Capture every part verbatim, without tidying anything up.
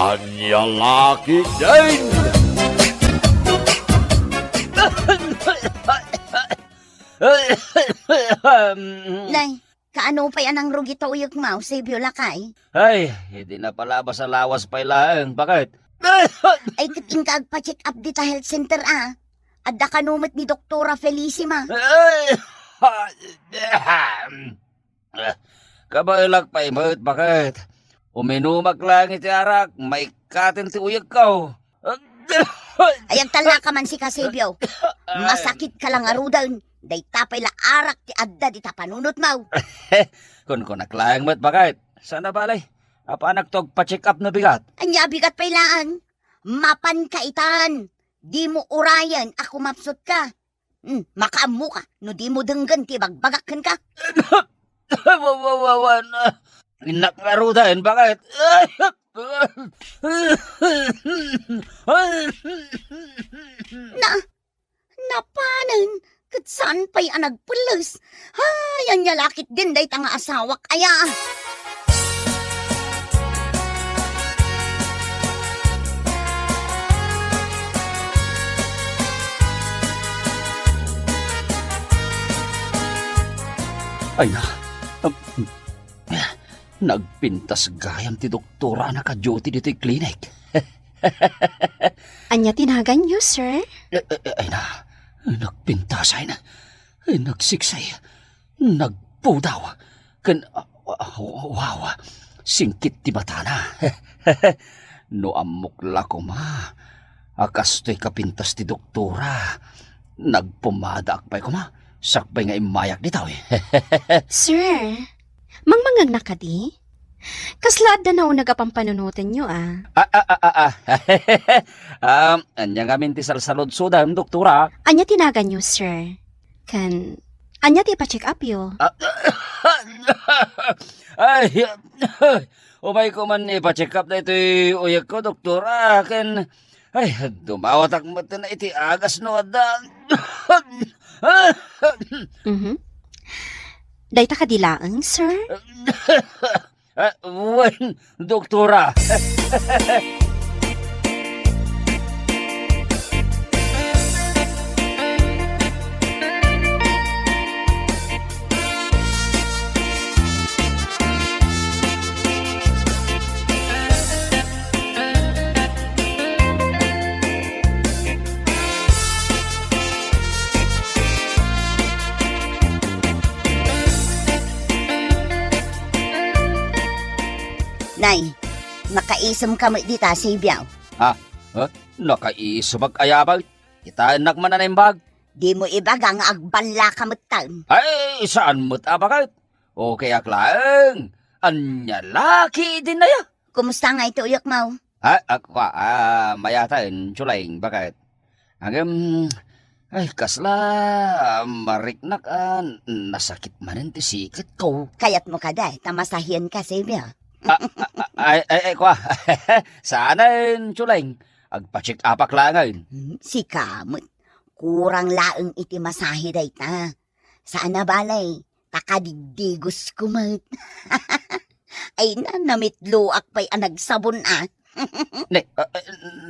Ania la ketdin? Nay, kaano pay a nangrugi ta uyekmo, Sebio, lakay? Ay, idi napalabas a lawas pay laeng, baket. Ay, ket inka agpa-check up dita health center, a. Adda kano met ni Doktora Felicima. Ay, kabaelak pay met, baket. Uminumak laeng iti arak, maikkaten ti uyekko. Ay, agtallaka man sika, Sebio. Masakitka la ngaruden. Dayta pay la arak ti adda dita panunotmo. Kunkunak laeng met, baket. Saan a bale? Apanakto agpa-check up no bigat? Ania a bigat pay laeng? Mapanka itan. Dimo urayen a kumapsutka. Hmm, makaammoka no dimo denggen ti ibagbagak kenka. Wa-, wa-, wa-, wan. Innak ngaruden, baket. Na, napanen, ket saan pay a nagpelles. Ay, ania la ketdin dayta nga asawak aya? Ay na, um, nagpintas gayam ti doktora a naka-duty ditoy klinik. Ania ti naganyo, sir? Eh, eh, eh, ay na, nagpintas ay na. Nagsiksay, nagpudaw, ken, ah, ah, wow, singkit ti matana. No ammok la koma a kastoy kapintas ti doktora, nagpumadaak pay koma, sakbay nga immayak ditoy. Sir, mangmangngegna kadi? Kasla adda nauneg a pampanunotenyo, a? Ah, ah, ah, ah, ah. Um, ania ngamin ti salsaludsodam, doktora? Ania ti naganyo, sir? Ken, ania ti ipa-check upyo? Ah, ay, umayko man ipa-check up daytoy uyekko, doktora, ken, ay, dumawatak met iti agas no adda. Mhm. Dayta kadi laeng, sir? Ah, wen, doktora. Nay, nakaisemka met dita, Sibiaw. Ha? Ha? Nakaisemak aya, baket? Kitaennak man a naimbag. Dimo ibaga nga agballaka metten. Ay, saan met a, baket? Okay ak laeng. Ania la ketdin aya? Kumusta ngay ti uyekmo? Ah, ah, kua, ah, mayaten, Chuleng, baket? Ngem, ay, kasla mariknak a nasakit manen ti siketko. Kayatmo kadi ta masahienka, Sibiaw? Ah, ah, ah, ay, ay, ay, kua. Saanen, Chuleng. Agpa-check upak laengen. Hmm, sika met. Kurang laeng iti masahe dayta. Saan a bale, ta kadigdigosko met. Ay na, namitloak pay a nagsabon a. Ne, ah, ah,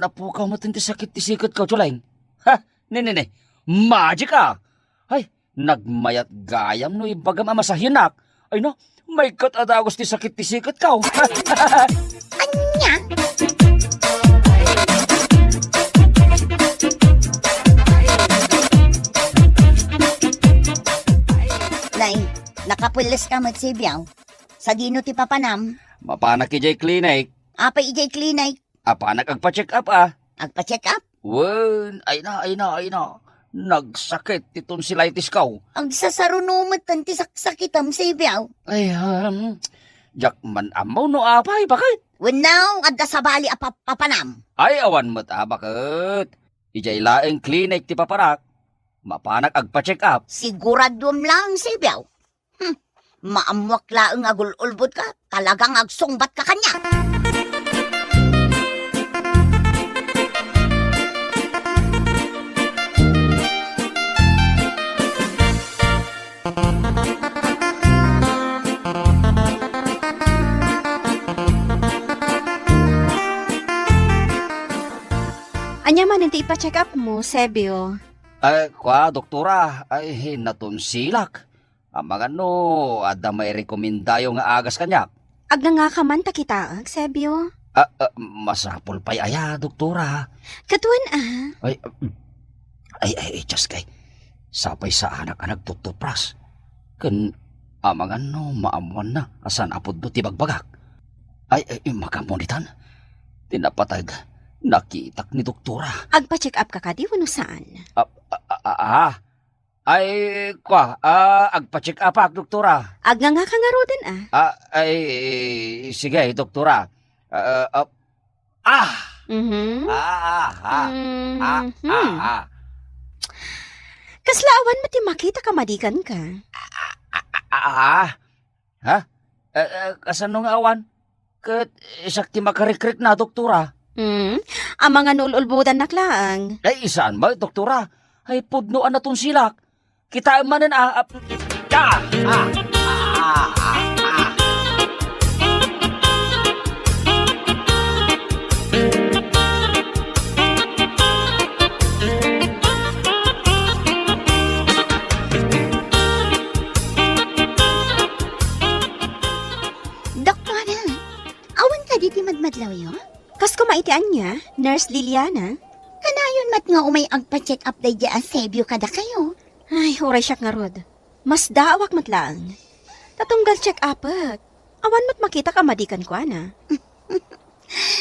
napukaw met ti sakit ti siketko, Chuleng. Ha? Ne, ne, ne. Magic a. Ay, nagmayat gayam no ibagam a masahiennak. Ay na, maikkat a dagus ti sakit ti siketko. Ania? Nay, nakapwelleska met, Sibiaw. Sadino ti papanam? Mapanak idiay klinik. Apay idiay klinik? Apanak agpa-check up a. Agpa-check up? Wen, ay na, ay na, ay na. Nagsakit ti tonsillitisko. Agsasaruno metten ti saksakitam, Sibiaw. Ay, um, diak man ammo no apay, baket? Wenno, adda sabali a pap-, papanam. Ay, awan met a, baket. Idiay laeng klinik ti papanak. Mapanak agpa-check up. Siguraduem laeng, Sibiaw. Hmm. Maammoak laeng a gul-ulbodka, talagang agsungbatka kaniak. Ania manen ti ipa-check up mo, Sebio? Ay, kua, doktora, ay, natonsilak. Amangan no adda mairekomendayo nga agas kaniak. Agngangaka man ta kitaek, Sebio. Ah, ah, masapul pay aya, doktora? Kaduan, ah. Ay, mm. Ay, ay, ay, Diyos kay. Sapay saanak a nagtututpras. Ken amangan no maammoanna a saan a pudno ti bagbagak. Ay, ay, makamunitan. Ti napateg, nakitak ni doktora. Agpa-check up ka kadi wenno saan? Ah, ah, ah, ah, ah. Ay, kua, ah, agpa-check upak, doktora. Agngangaka ngaruden, ah. Ah, ay, sige, doktora. Ah, ah, ah. Mhm. Ah, ah, ah. Ah, Mhm. ah, ah. Kasla awan met ti makita ka madikan ka. Ah, ah, ah, ah. Ha? Eh, eh, kasano nga awan? Ket siak ti makarikrikna, doktora. Hmm? Amangan no ul-ulbodannak laeng. Ay, saan met, doktora? Ay, pudno a natonsilak. Kitaem manen a, a, a, a, a, a, a. Doktora, awan kadi ti madmadlawyo? Kas koma iti ania, Nurse Liliana? Kanayon met nga umay agpa-check up daydi a Sebio kadakayo. Ay, uray siak ngarud. Masdaawak met laeng. Ta tunggal check upek. Awan met makitak a madi kenkuana.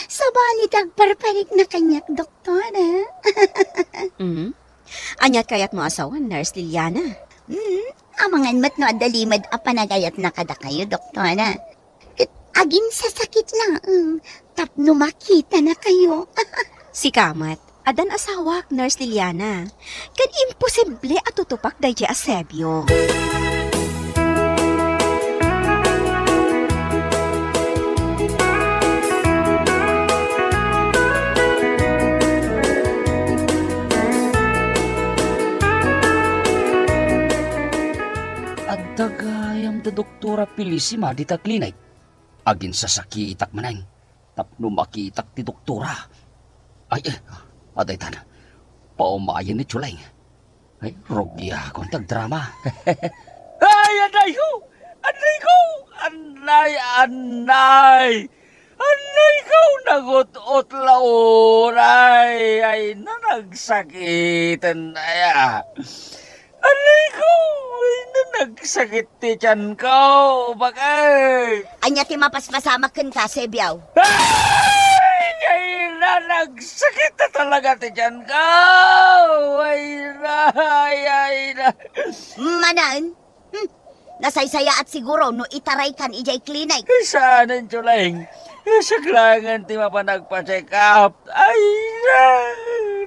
Sabali ti agparparikna kaniak, doktora. Mm. Ania ti kayatmo a sawen, Nurse Liliana? Mm, amangan met no adda limed a panagayatna kadakayo, doktora. Ket aginsasakit laeng tapno makitanakayo. Sika met, addan asawak, Nurse Liliana. Ken imposible a tutupak daydi a Sebio. Adda gayam da doktora Felicima dita klinik. Aginsasakitak manen tapno makitak ti doktora. Ay, eh, adaytan. Paumayen ni Chuleng. Ay, rugiakon ti agdrama. Ay, anay ko! Anay ko! Anay, anay! Anay ko! Nagut-ut la unay! Ay, na nagsakiten aya. Anay ko! Ay, na nagsakit ti tiyan ko! Bakit? Ania ti mapaspasamak kenka, Sebiaw? Ay! Ay, na nagsakit na talaga ti tiyan ko! Ay, na! Ay, ay, na! Manen? Hmm. Nasaysayaat siguro no itaraykan idiay klinik. Saan, Chuleng. Siak laengen ti mapan agpa-check up. Ay, na!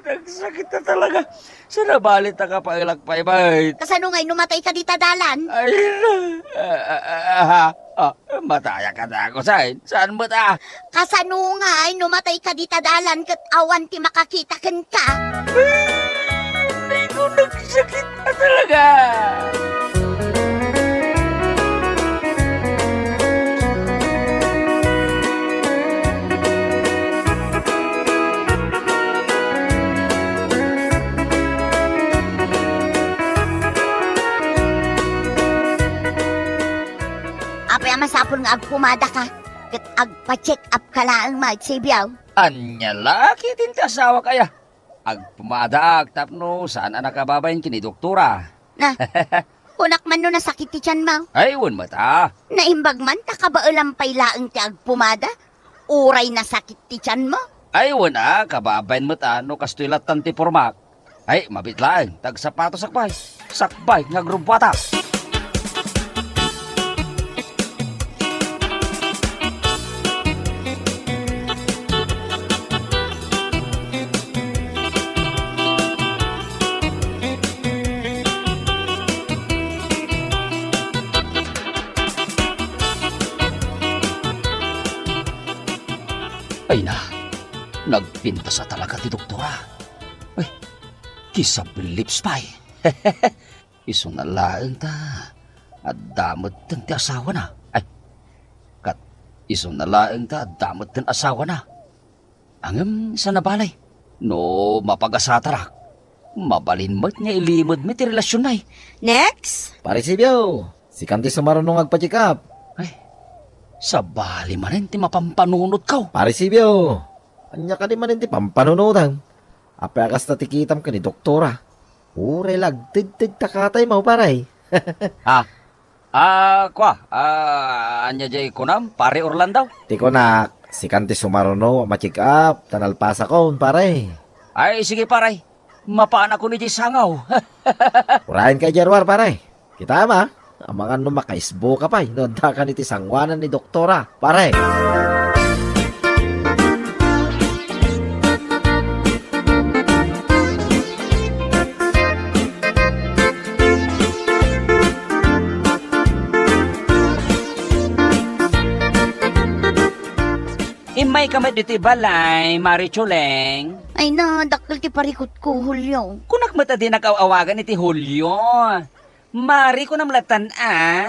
Nagsakit na talaga. Saan a bali ta kapaelak pay met? Kasano ngay no matay ka dita dalan? Ay, na! Ah, ah, ah, ah, ah, matayak a dagusen. Saan met a? Kasano ngay no matay ka dita dalan ket awan ti makakita kenka? Ay, ko nagsakit na talaga. Apay a masapul nga agpumada ka, ket agpa-check up ka laeng, Mike Sibiaw? Ania la, kitin ti asawak aya. Agpumadaak tapno saan a nakababain ken ni doktora. Na, kunak man no nasakit ti tiyan mo? Ay, wen met a. Naimbag man ta kabaelam pay laeng ti agpumada? Uray nasakit ti tiyan mo? Ay, wen a, kababain met a no kastoy lattan ti pormak. Ay, mabiit laeng, tagsapatosak pay. Sakbay nga agrumbuatak. Ay na, nagpintas a talaga ti doktora. Ay, kisabilips pay. Isuna laeng ta adda metten ti asawana. Ay, kat isuna laeng ta adda metten asawana. Ngem saan a bale, No mapagasatarak, mabalin met nga ilimedmi ti relasionmi. Next! Pare Sibio, sikan ti sumaruno nga agpa-check up. Ay, sabali manen ti mapampanunotko. Pare Sibio, ania kadi manen ti pampanunotam? Apay a kasta ti kitam ken ni doktora? Uray la agtedtedta katay maw, pare. Ah, ah, kua, ah, ania jay kunam, Pare Orlando? Ti kunak, sikan ti sumaruno a ma-check up ta nalpasakon, pare. Ay, sige, pare. Mapaanakon idiay sangaw. Urayenka idiay ruar, pare. Kitam, a, amangan no makaisbuka pay no addaka iti sangoanan ni doktora, pare. Immayka met ditoy balay, Mari Chuleng. Ay na, dakkel ti parikutko, Julio. Kunak met a dinak aw-awagan iti Julio. Mari, kunam lattan a.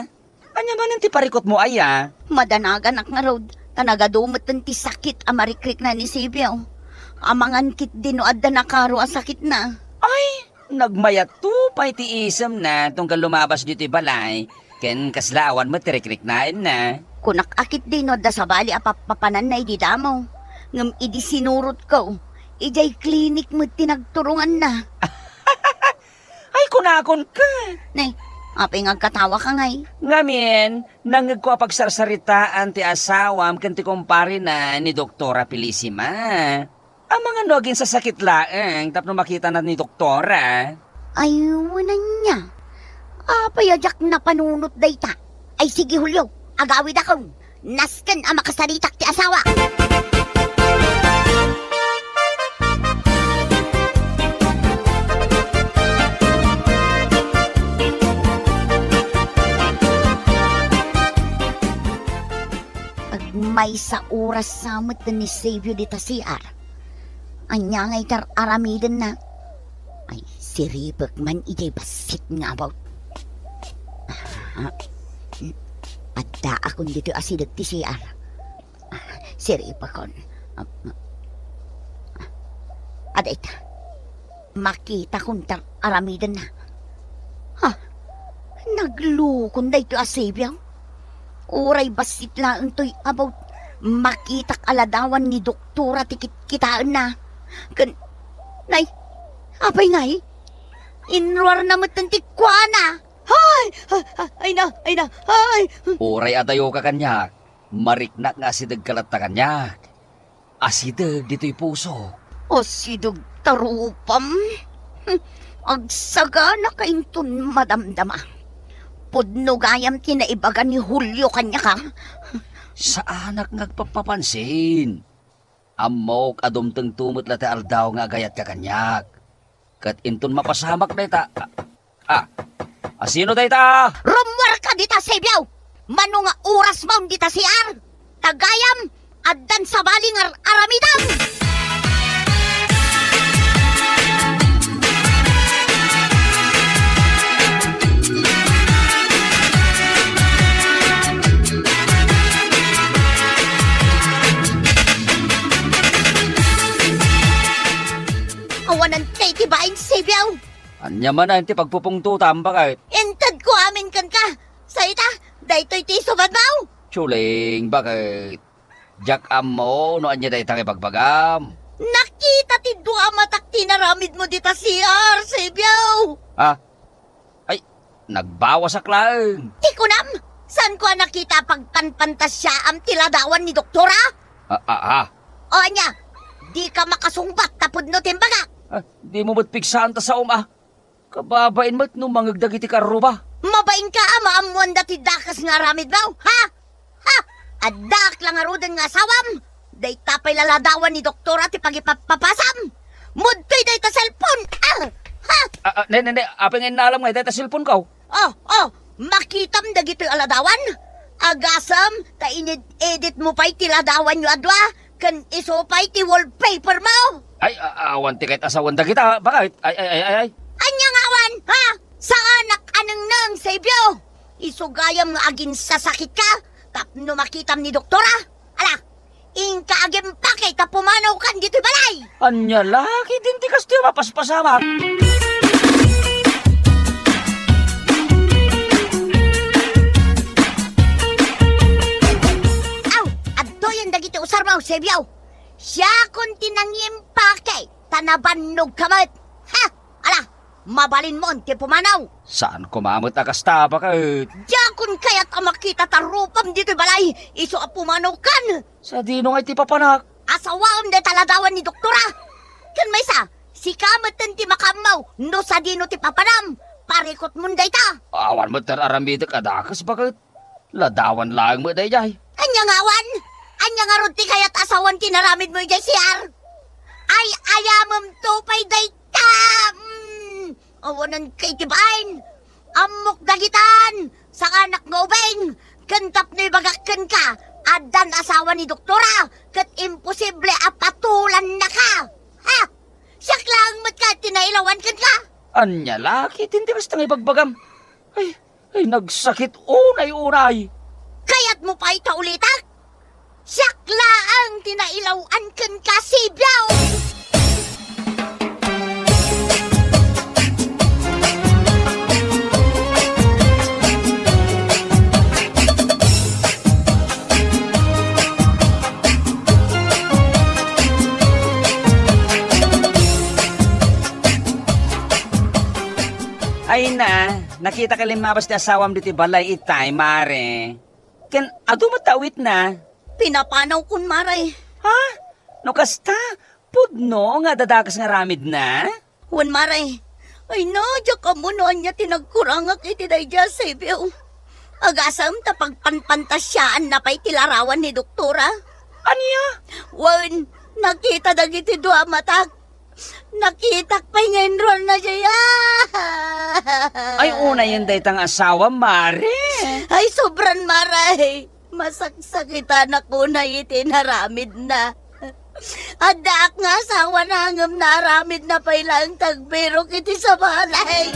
Ania manen ti parikutmo aya? Madanaganak ngarud, ta nagadu metten ti sakit a marikrikna ni Sibio. Amangan ketdi no adda nakaro a sakitna. Ay, nagmayatto pay ti isemna tunggal lumabas ditoy balay, ken kasla awan met ti rikriknaenna. Kunak a ketdi no adda sabali a pappapananna idi damo. Ngem idi sinurotko, idiay klinik met ti nagturonganna. Ay, kunakon ket. Nay, apay nga agkatawaka ngay? Ngamin, nangngegko a pagsarsaritaan ti asawam ken ti kumparena ni Doktora Felicima. Amangan no aginsasakit laeng tapno makitana ni Doktora. Ay, wen ania. Apay a diak napanunot dayta? Ay, sige, Julio, agawidakon. Nasken a makasaritak ti asawa. Agmaysa oras sa met ni Savio dita C R. Ania ngay ti ar-aramidenna? Ay, siripek man idiay bassit nga about. Ah, addaakon ditoy asideg ti C R. Ah, siripekon. Ah, adda ita. Makitakon ti ar-aramidenna. Ha? Naglukon daytoy a Savio? Uray bassit laeng toy about makitak a ladawan ni doktora ti kitkitaenna. Ken, nay, apay ngay? Inruarna metten ti kuana. Ay! Ay, ay, ay na, ay na, ay! Uray adayoka kaniak, mariknak nga asidegka latta kaniak. Asideg ditoy puso. Asideg ta rupam? Hm, agsaganaka inton madamdama. Pudno gayam ti naibaga ni Julio kaniak, a? Saanak nga agpappapansin. Ammok a dumtengto met la ti aldaw nga agayatka kaniak. Ket inton mapasamak dayta, a, a, asino dayta? Rummuarka dita, Savio! Mano nga oras maon dita C R? Ta gayam, addan sabali nga ar-aramidem! Awanan kay ti bain, Savio! Ania manen ti pagpupungtotam, baket? Intedko amin kenka. Sa ita, daytoy ti isubanmo. Chuling, baket? Diak ammo no ania dayta nga ibagbagam. Nakita ti dua matak ti inaramidmo dita C R, Savio. Ha? Ay, nagbawasak laeng. Ti kunam, saanko a nakita a pagpanpantasiaam ti ladawan ni doktora? Ah, ah, ah. O ania, dika makasungbat ta pudno ti imbagak. Ah, dimo met pigsaan ta saom, a. Kababain met no mangngeg dagiti karruba. Mabainka a maammoanda ti dakes nga aramidmo, ha? Ha? Addaak la ngaruden nga asawam. Dayta pay la ladawan ni doktora ti pagipapapasam. Mudtoy dayta cellphone. Ah! Ha? Ah, ah, ne, ne, ne, apay nga innalam nga dayta cellphoneko? Oh, oh, makitam dagitoy a ladawan? Agasem ta ined-editmo pay ti ladawanyo a dua ken isu pay ti wallpapermo. Ay, a-, awan ti kayat a sawen dagita, baket? Ay, ay, ay, ay, ay. Ania nga awan, ha? Saanak a nengneng, Savio. Isu gayam nga aginsasakitka tapno makitam ni doktora. Ala, inka agimpake ta pumanawkan ditoy balay. Ania la ketdin ti kastoy a mapaspasamak? Aw, adtoyen dagiti usarmo, Sebio. Siakon ti nangimpake, ta nabannogka met. Ha! Ala, mabalinmon ti pumanaw. Saan koma met a kasta, baket. Diakon kayat a makita ta rupam ditoy balay, isu a pumanawkan. Sadino ngay ti papanak? Asawaem dayta ladawan ni doktora. Ken maysa, sika metten ti makaammo no sadino ti papanam. Parikutmon dayta. Awan met ar-aramidek a dakes, baket. Ladawan laeng met daydiay. Ania nga awan? Ania ngarud ti kayat a sawen ti inaramidmo idiay C R? Ay-ayamemto pay dayta! Mm, awanenka iti bain! Ammok dagitan! Sanganak nga ubing! Ken tapno ibagak kenka, addan asawa ni doktora, ket imposible a patulannaka! Ha? Siak laeng met kayat ti nailawan kenka? Ania la ketdin ti kasta nga ibagbagam? Ay, ay, nagsakit unay-unay. Kayatmo pay ta ulitak? Siak laeng ti nailawan kenka, Sebio! Ay na, nakitaka limmabas ti asawam ditoy balay itay, mare. Ken adu met ta awitna. Pinapanawkon, mare. Ha? No kasta, pudno nga adda dakes nga aramidna? Wen, mare. Ay na, diak ammo no ania ti nagkurangak iti daydiay a Sebio. Agasem ta pagpanpantasiaanna pay ti larawan ni doktora. Ania? Wen, nakita dagiti dua a matak. Nakitak pay nga inruarna diay, ah! Ay, unayen dayta nga asawam, mare. Ay, sobran, mare. Masaksakitanak unay iti inaramidna. Addaak nga asawana ngem naaramidna pay laeng ti agbirok iti sabali.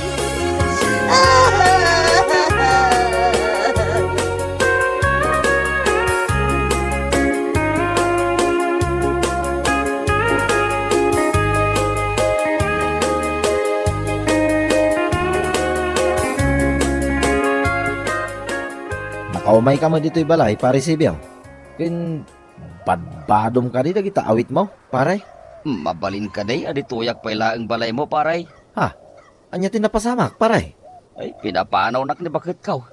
Nakaumayka met ditoy balay, Pare Sebio? Ken badbadom kadi dagita awitmo, pare? Mabalin kadi a ditoyak pay laeng balaymo, pare? Ha? Ania ti napasamak, pare? Ay, pinapanawnak ni baketko.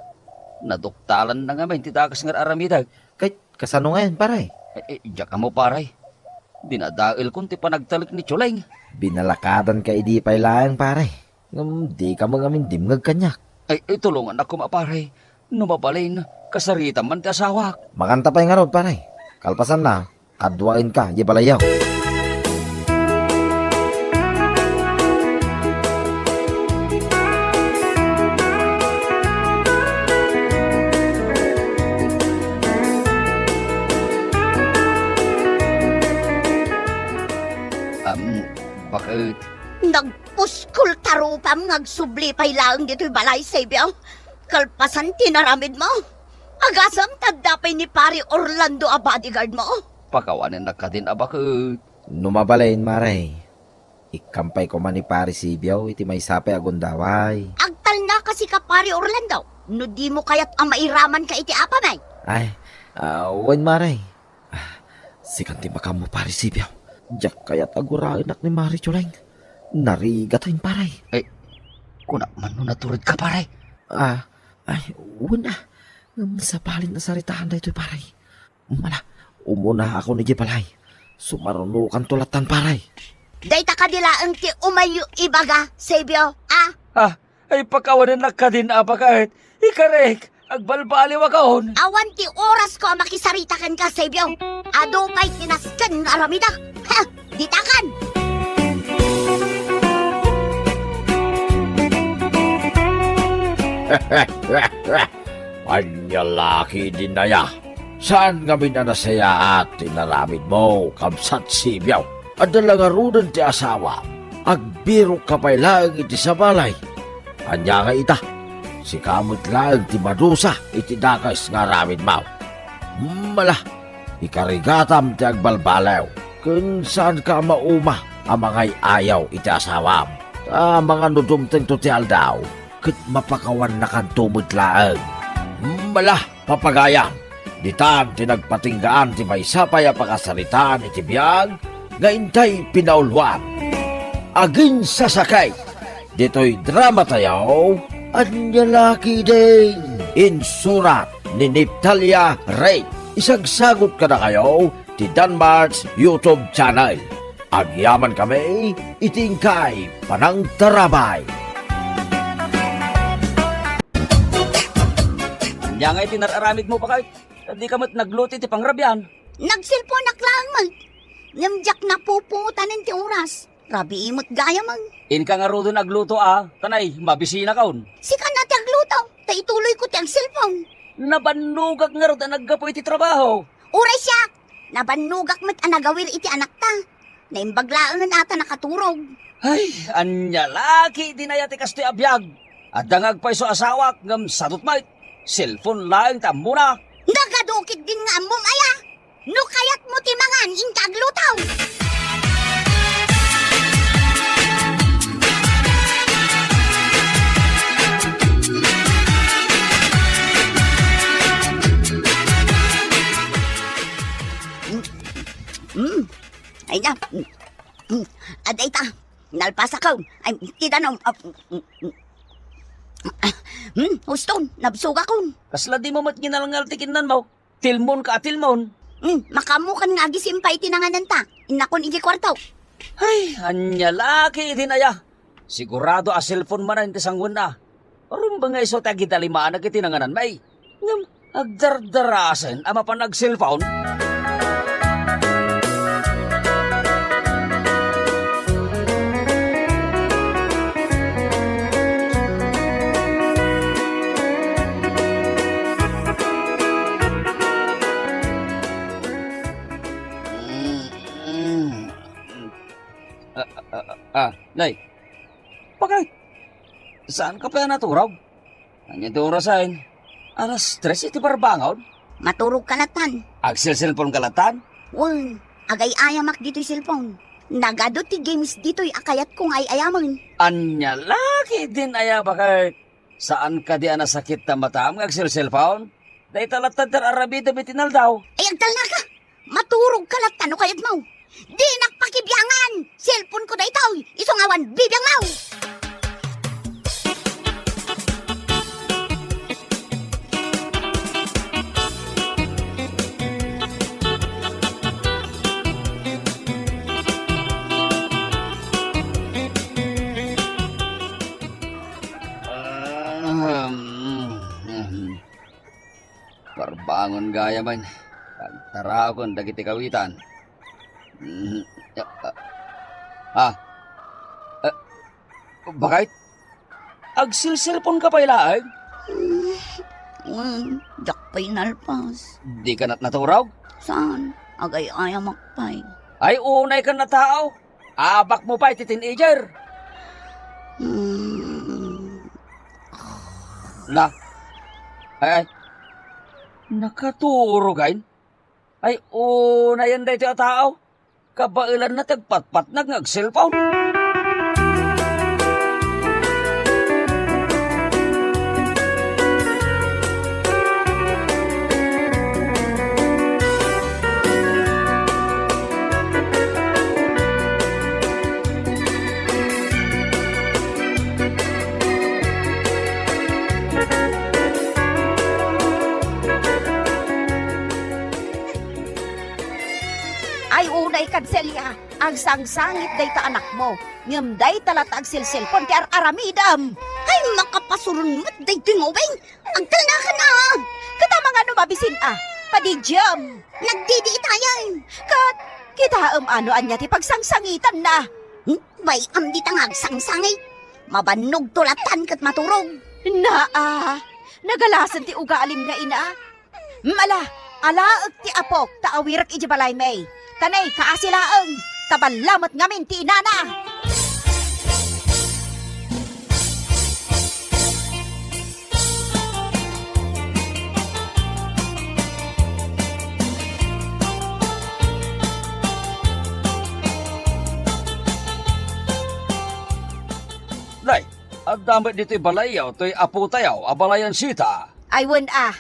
Naduktalanna ngamin ti dakes nga ar-aramidek. Ket kasano ngayen, pare? Ay, ay, diak ammo, pare. Dinadaelkon ti panagtalek ni Chuleng. Binalakadanka idi pay laeng, pare. Ngem dika met ngamin dimngeg kaniak. Ay, ay, tulongannak koma, pare. No mabalin, kasaritam man ti asawak. Makanta pay ngarud, pare. Kalpasanna, kaduaenka idiay balayyo. Am, baket? Nagpuskol ta rupam nga agsubli pay laeng ditoy balay, Sebio. Kalpasan ti inaramidmo, agasem ta adda pay ni Pare Orlando a bodyguardmo. Pakawanennak kadin a baket. No mabalin, mare, ikkampay koma ni Pare Sebio iti maysa pay a gundaway. Agtalnaka sika, Pare Orlando, no dimo kayat a mairamanka iti apami. Ay, ah, wen, mare. Ah, sikan ti makaammo, Pare Sebio. Diak kayat a guraenak ni Mare Chuleng. Narigat, pare. Eh, kunak man no naturedka, pare. Ah, ay, wen a. Ngem sabalin a saritaen daytoy, pare. Ala, umunaakon idiay balay. Sumarunokanto lattan, pare. Dayta kadi laeng ti umayyo ibaga, Sebio, a? Ah, ay, pakawanennak kadin a baket. Ikarek, agbalbaliwakon. Awan ti orasko a makisarita kenka, Sebio. Adu pay ti nasken nga aramidek. Ha, ditakan! Ania la ketdin aya? Saan ngamin a nasayaat ti inaramidmo, kabsat Sebio? Adda la ngaruden ti asawa, agbirokka pay laeng iti sabali. Ania nga ita, sika met laeng ti madusa iti dakes nga aramidmo. Mala, ikarigatam ti agbalbaliw, ken saanka a mauma a mangay-ayaw iti asawam. Ta mangan no dumtengto ti aldaw, ket mapakawannakanto met laeng. Mala, papagayam, ditan ti nagpatinggaan ti maysa pay a pakasaritaan iti biag nga intay pinauluan. Aginsasakit ditoy dramatayo, Ania La Ketdin. Insurat ni Neftalia Rey. Isagsagot kadakayo ti Danmar's YouTube channel. Agyaman kami iti inkay panangtarabay. Ania ngay ti nar-aramidmo, bakay? Dika met nagluto iti pangrabian. Nagselponak laeng met. Ngem diak napupuotanen ti oras. Rabii met gayam. Inka ngaruden agluto a, ta nay, mabisinakon. Sika na ti agluto, ta ituloyko ti agselpon. Nabannogak ngarud a naggapu iti trabaho. Uray siak, nabannogak met a nagawir iti anakta. Naimbag laengen a ta nakaturog. Ay, ania la ketdin aya ti kastoy a biag? Adda nga agpayso asawak ngem sadut met. Cellphone laeng ti ammona. Nagadu ketdin nga ammom aya? No kayatmo ti mangan, inka agluto. Mm. Ay na. Mm. Mm. Adda ita. Nalpasakon. Ay, ti danom. Ah, mm, mm. Hmm, husto, nabsogakon. Kasla dimo met ginalngal ti kinnanmo? Tilmonka a tilmon. Hmm, makaammokan nga agisim pay ti nangananta. Innakon idiay kuarto. Ay, ania la ketdin aya? Sigurado a cellphone manen ti sanguenna. Rumbeng nga isu ti agidalimanak iti nanganan, may. Ngem agdardarasen a mapan ag-cellphone? Ah, ah, ah, ah, nay. Bakit? Saanka pay a naturog? Ania ti orasen? Alas tres iti barbangon? Maturogka lattan. Agselselponka lattan? Wen, agay-ayamak ditoy cellphone. Nagadu ti games ditoy a kayatko nga ay-ayamen. Ania la ketdin aya, bakit? Saan kadi a nasakit ta matam nga agselselpon? Dayta latta ti ar-aramidem iti inaldaw. Ay, agtalnaka! Maturogka latta no kayatmo. Dinak pakibiangan! Cellphone ko daytoy, isu nga awan bibiangmo! Ahem. Barbangon gayamen. Agtaraokon dagiti kawitan. Mm, ah, ah. Ah, bakit? Agselselponka pay laeng? Mm, mm, diak pay nalpas. Dika nat-, naturog? Saan? Agay-ayamak pay. Ay, unaykan a tao. Abakmo pay ti teenager. Mm. La. Ay, ay. Nakaturogen? Ay, unayen daytoy a tao. Kabaelanna ti agpatpatnag nga agselpon. Ay, unay, Celia, agsangsangit dayta anakmo, ngem dayta latta agselselpon ti ar-aramidem. Ay, makapasuron met daytoy nga ubing. Agtalnakan a! Ket amangan no mabisin a, padidiam. Nagdidiitayan. Ket kitaem a no ania ti pagsangsangitanna. Hmm? Bay-am dita nga agsangsangit. Mabannogto lattan ket maturog. Naa, nagalasen ti ugalim nga ina. Mala, alaek ti apok ta awirek idiay balaymi. Ta nay, kaasi laeng, ta balla met ngamin ti inana. Adda met ditoy balayyo toy apotayo a balayan Sita. Ay, wen a.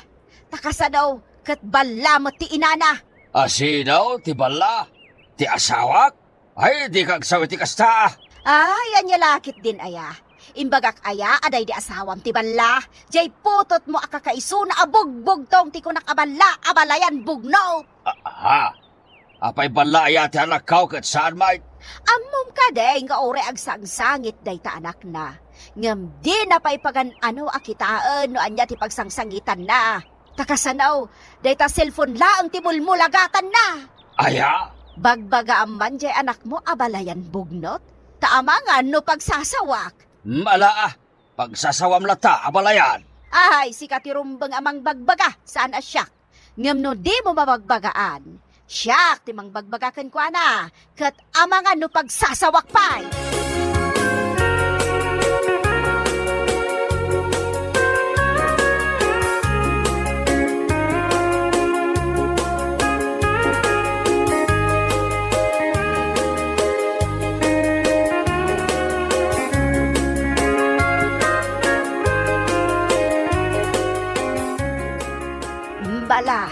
Ta kasano ket balla met ti inana. A sino ti balla? Ti asawak? Ay, dika agsaw iti kasta. Ay, ania la ketdin aya? Imbagak aya a daydi asawam ti balla? Diay putotmo a kakaisuna a bugbugtong ti kunak a balla a balayan bugno. Aha. Apay balla aya ti anakko ket saan met? Ammom kadi nga uray agsangsangit dayta anakna, ngem dina pay pagan-ano a kitaen no ania ti pagsangsangitanna. Ta kasano, dayta cellphone laeng ti mulmulagatanna. Aya? Bagbagaam man diay anakmo a balayan bugnot? Ta amangan no pagsasawak. Mala, ah, pagsasawam latta a balayan. Ay, sika ti rumbeng a mangbagbaga, saan a siak. Ngem no dimo mabagbagaan, siak ti mangbagbaga kenkuana, ket amangan no pagsasawak pay. Bala,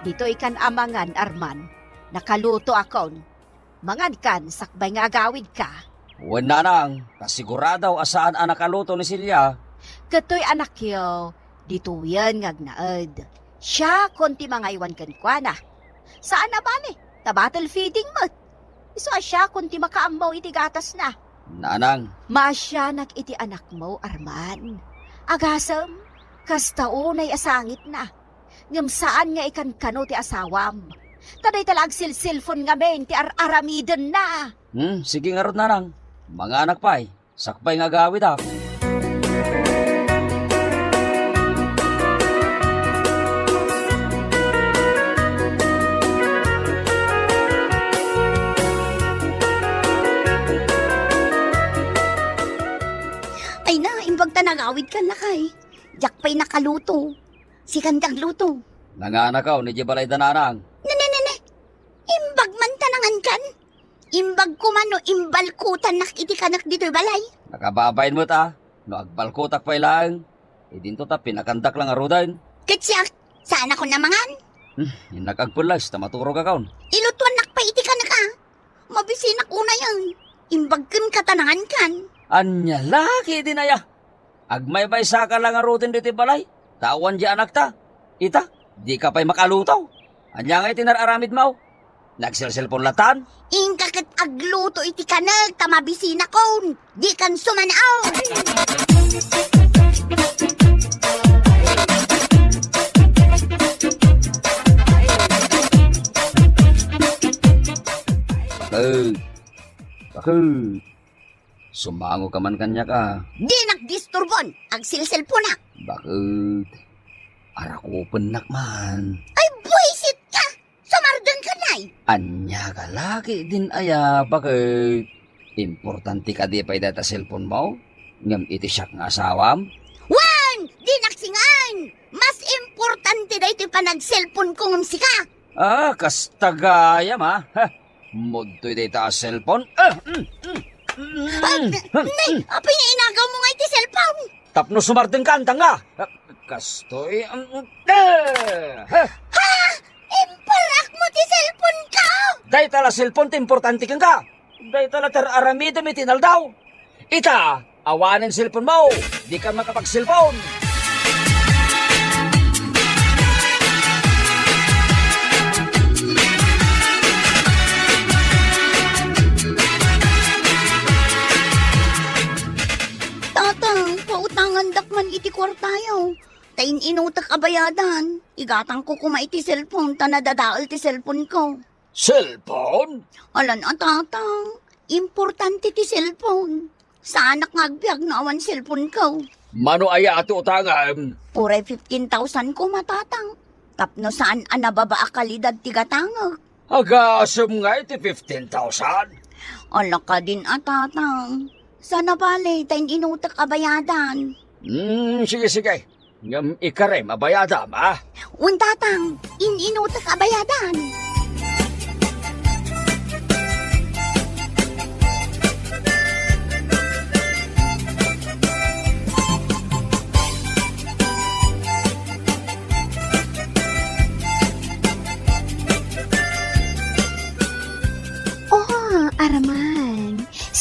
ditoy kan amangan, Arman. Nakalutoakon. Mangankan sakbay nga agawidka. Wen, nanang, ta sigurado a saan a nakaluto ni Celia. Ket toy anakyo, ditoyen nga agnaed. Siakon ti mangaywan kenkuana. Saan a bale, ta bottle feeding met. Isu a siakon ti makaammo iti gatasna. Nanang. Maasianak iti anakmo, Arman. Agasem, kasta unay a sangitna. Ngem saan nga ikankano ti asawam. Ta dayta la agsilsilpon ngamin ti ar-aramidenna. Hmm, sige ngarud, nanang. Manganak pay, sakbay nga agawidak. Ay na, imbag ta nagawidkan, lakay. Diak pay nakaluto. Sikan ti agluto. Nanganakaw, ni di balay da nanang. Ne, ne, ne, ne. Imbag man ta nangankan. Imbag koma no imbalkutannak iti kanek ditoy balay. Nakababain met a. No agbalkutak pay laeng, idinto ta pinakandak la ngaruden. Ket siak, saanakon a mangan. Hmm, innak agpellas ta maturogakon. Ilutuannak pay iti kanek a. Mabisinak unayen. Imbag kenka ta nangankan. Ania la ketdin aya? Agmaymaysaka la ngaruden ditoy balay, ta awan di anakta. Ita, dika pay makaluto. Ania ngay ti nar-aramidmo? Nagselselpon latan? Inka ket agluto iti kanek ta mabisinakon. Dikan sumanaw. Bakit? Bakit? Sumango ka man kaniak a. Dinak disturbon, agselselponak. Bakit? Arakupennak man. Ay, buisit ka! Sumardeng ka, nay! Ania ka la ketdin aya, bakit? Importante kadi pay dayta cellphone mo? Ngem iti siak nga asawam? Wen! Dinak singan! Mas importante daytoy panagselpon ko ngem sika! Ah, kasta gayam, ah. Ha, mudtoy dayta a cellphone. Ah, mm, mm, mm, Ah, mm, nay, mm. Apay nga inagaw mo nga iti cellphone? Tapno sumardeng ka, antanga. Ah, kastoy, mm, ah, ha. Ha? Imparak mo ti cellphone ko? Dayta la cellphone ti importante kenka. Dayta la tar-aramidem iti inaldaw. Ita, awanen cellphone mo. Dika makapag-cellphone. Tatang, pautangandak man iti kuartayo. Ta in-inutek a bayadan. Igatangko koma iti cellphone ta nadadael ti cellphone ko. Cellphone? Alan a, Tatang. Importante ti cellphone. Saanak nga agbiag no awan cellphone ko. Mano aya a ti utangan? Uray fifteen thousand koma, Tatang. Tapno saan a nababa a kalidad ti gatangek. Agasem nga iti fifteen thousand? Ala kadin a, Tatang. Saan a bale ta in-inutek a bayadan. Hmm, sige, sige. Ngem ikarem a bayadam, a? Wen, Tatang, in-inutek a bayadan.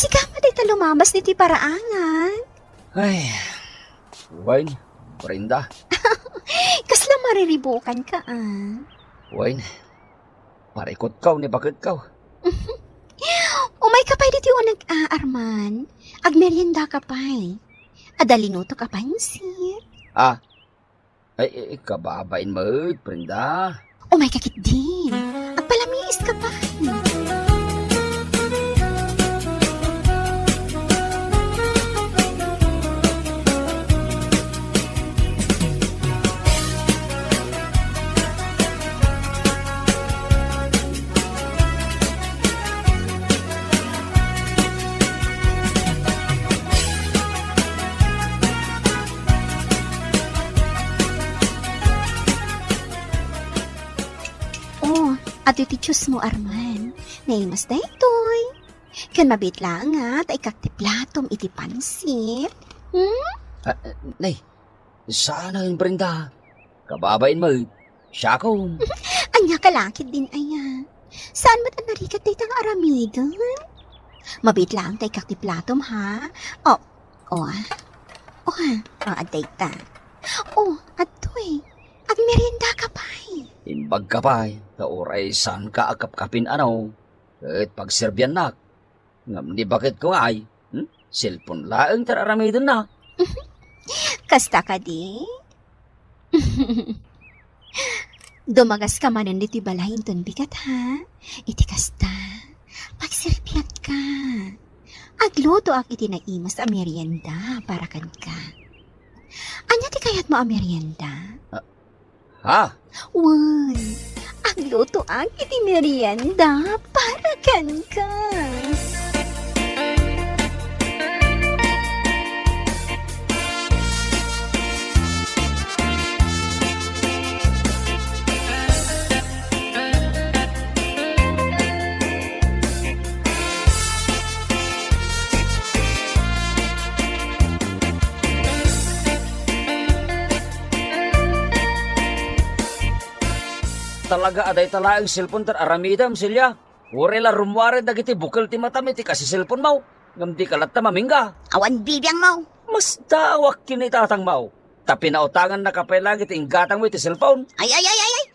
Ikaw, dayta lumabas ditoy paraangan. Ay, wen, Brenda. Kasla mariribukanka, ah. Wen, parikutko ni baketko. Umayka pay ditoy uneg, ah, Arman. Agmeriendaka pay. Adda linutok a pansit. Ah, Ay, ay, kababain met, Brenda. Umayka ketdin. Agpalamiiska pay. Oh, adtoy ti juicemo, Arman. Naimas daytoy. Ken mabiit laeng ta ikkak ti platom iti pansit. Hmm? Ah, nay, saanen, Brenda. Kababain met, siakon. Ania ka la ketdin aya? Saan met a narigat dayta nga aramiden? Mabiit laeng ta ikkak ti platom, ha? Oh, oh, ah. Oh, ha? Oh, adda ita. Oh, adtoy. Agmeriendaka pay. Imbagka pay, ta uray saanka a kapkapin, ano? Ket pagserbiannak. Ngem ni baketko ngay, hmm? Cellphone laeng ti ar-aramidenna. Kasta kadi? Dumagaska manen ditoy balay inton bigat, ha? Iti kasta, pagserbiatka. Aglutoak iti naimas a merienda para kenka. Ania ti kayatmo a merienda? Ah, Ha? Wen, aglutoak iti merienda para kenka. Talaga a dayta laeng cellphone ti ar-aramidem, Celia. Uray la rummuaren dagiti bukel ti matam iti kasi-cellphonemo, ngem dika latta mamingga. Awan bibiangmo. Masdaawak ken ni tatangmo, ta pinautangannaka pay laeng iti inggatangmo iti cellphone. Ay, ay, ay, ay, ay.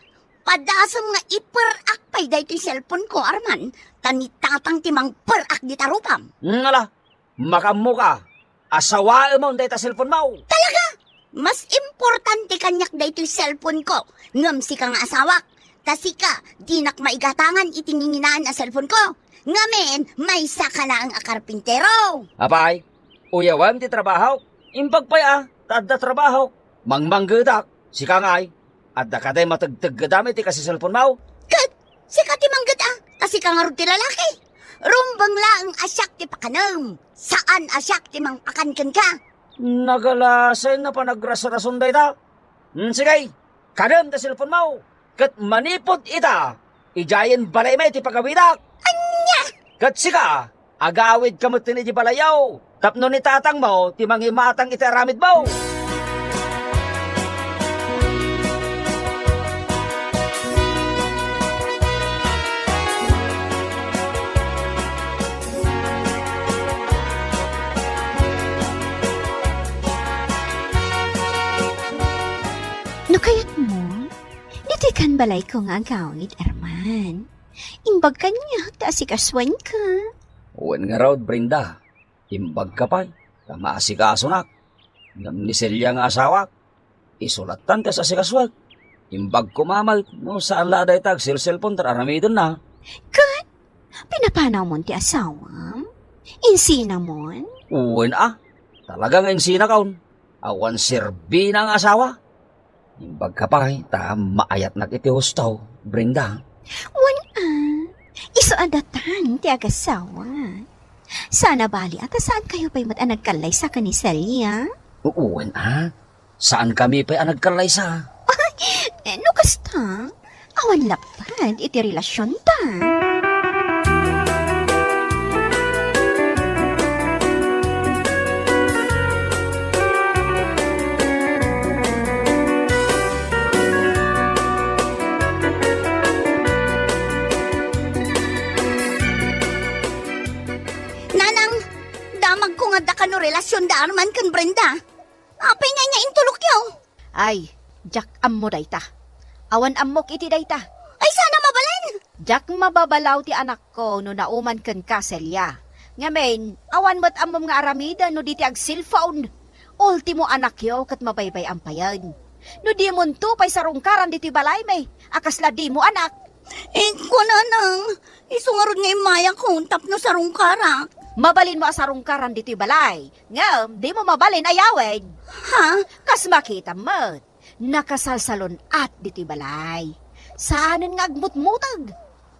Padasem nga iperak pay daytoy cellphoneko, Arman, ta ni tatang ti mangperak dita rupam. Ngala, makaammoka, asawaemon dayta cellphonemo. Talaga? Mas importante kaniak daytoy cellphoneko ngem sika nga asawak. Ta sika, dinak maigatangan iti nginginaan a cellphoneko. Ngamin, maysaka laeng a karpintero. Apay, uyawem ti trabahok. Imbag pay a, ta adda trabahok. Mangmanggetak, sika ngay. Adda kadi mategteggedam iti kasi-cellphonemo? Ket sika ti mangget a, ta sika ngarud ti lalaki. Rumbeng laeng a siak ti pakanem, saan a siak ti mangpakan kenka. Nagalasen a panagrasrason dayta. Hmm, sige, kanem ti cellphonemo. Ket manipud ita, idiayen balaymi ti pagawidak. Ania? Ket sika, agawidka metten iti balayyo, tapno ni tatangmo ti mangimatang iti aramidmo. No kayatmo, ditoy kan balayko nga agawid, Arman. Imbag kaniak ta asikasuenka. Wen ngarud, Brenda, imbagka pay ta maasikasunak. Ngem ni Celia nga asawak, isu lattan ti as-asikasuek. Imbag koma met no saan la a dayta agselselpon ti ar-aramidenna. Ket pinapanawmon ti asawam? Insinamon? Wen a, talaga nga insinakon. Awan serbina nga asawa. Imbagka pay ta maayatnak iti husto, Brenda. Wen a, isu a datan ti agasawa. Saan a bali a ta saankayo pay met a nagkallaysa ken ni Celia? Wen a, saankami pay a nagkallaysa. Eh, no kasta, awan lapped iti relasionta. Nanang, Nga adda kano relasionda Arman ken Brenda? Apay ngay nga intulokyo? Ay, diak ammo dayta. Awan ammok iti dayta. Ay, saan a mabalin? Diak mababalaw ti anakko no nauman kenka, Celia. Ngamin, awan met ammom nga aramiden no di ti agcellphone. Ultimo anakyo ket mabaybay-am payen. No dimonto pay sarungkaran ditoy balaymi, a kasla dimo anak. Inko, nanang, isu ngarud nga immayak tapno sarungkarak. Mabalinmo a sarungkaran ditoy balay, ngem dimo mabalin a yawen. Ha? Kas makitam met, nakasalsalun-at ditoy balay. Saanen nga agmutmuteg.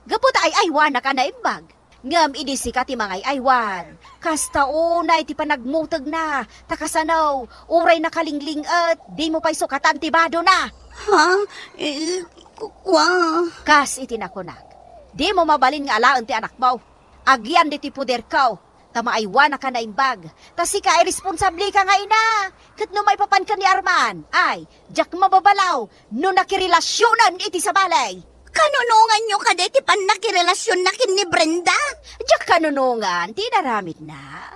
Gapu ta ay-aywanak a naimbag. Ngem idi sika ti mangay-aywan, kasta unay ti panagmutegna, ta kasano, uray nakalingling-et, dimo pay sukatan ti badona. Ha? Eh, ku-, kua? Kas iti nakunak, dimo mabalin nga alaen ti anakmo. Agyan ditoy poderko, ta maaywanak a naimbag, ta sika ay responsableka nga ina. Ket no maipapan ken ni Arman, ay, diak mababalaw no nakirelasionen iti sabali. Kanunonganyo kadi ti pannakirelasionna ken ni Brenda? Diak kanunongan ti inaramidna.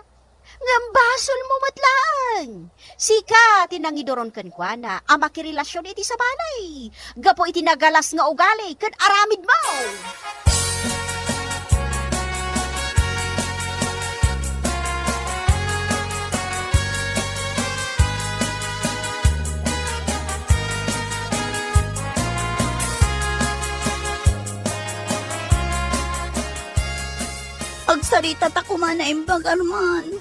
Ngem basolmo met laeng. Sika ti nangiduron kenkuana a makirelasion iti sabali gapu iti nagalas nga ugali ken aramidmo. Agsaritata koma naimbag, Arman.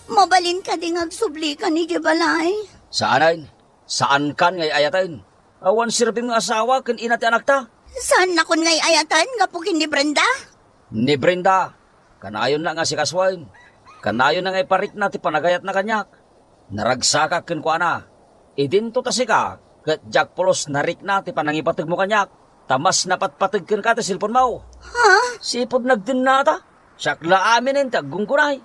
Mabalin kadi nga agsublika idiay balay? Saanen. Saankan nga ay-ayaten. Awan serbim nga asawa ken ina ti anakta. Saannakon nga ay-ayaten gapu ken ni Brenda? Ni Brenda, kanayonna nga asikasuen. Kanayonna nga iparikna ti panagayatna kaniak. Naragsakak kenkuana. Idinto ta sika, ket diak pulos narikna ti panangipategmo kaniak, ta mas napatpateg kenka ti cellphone-mo. Ha? Sipud nagdennata, siak la aminen ti aggunggunay.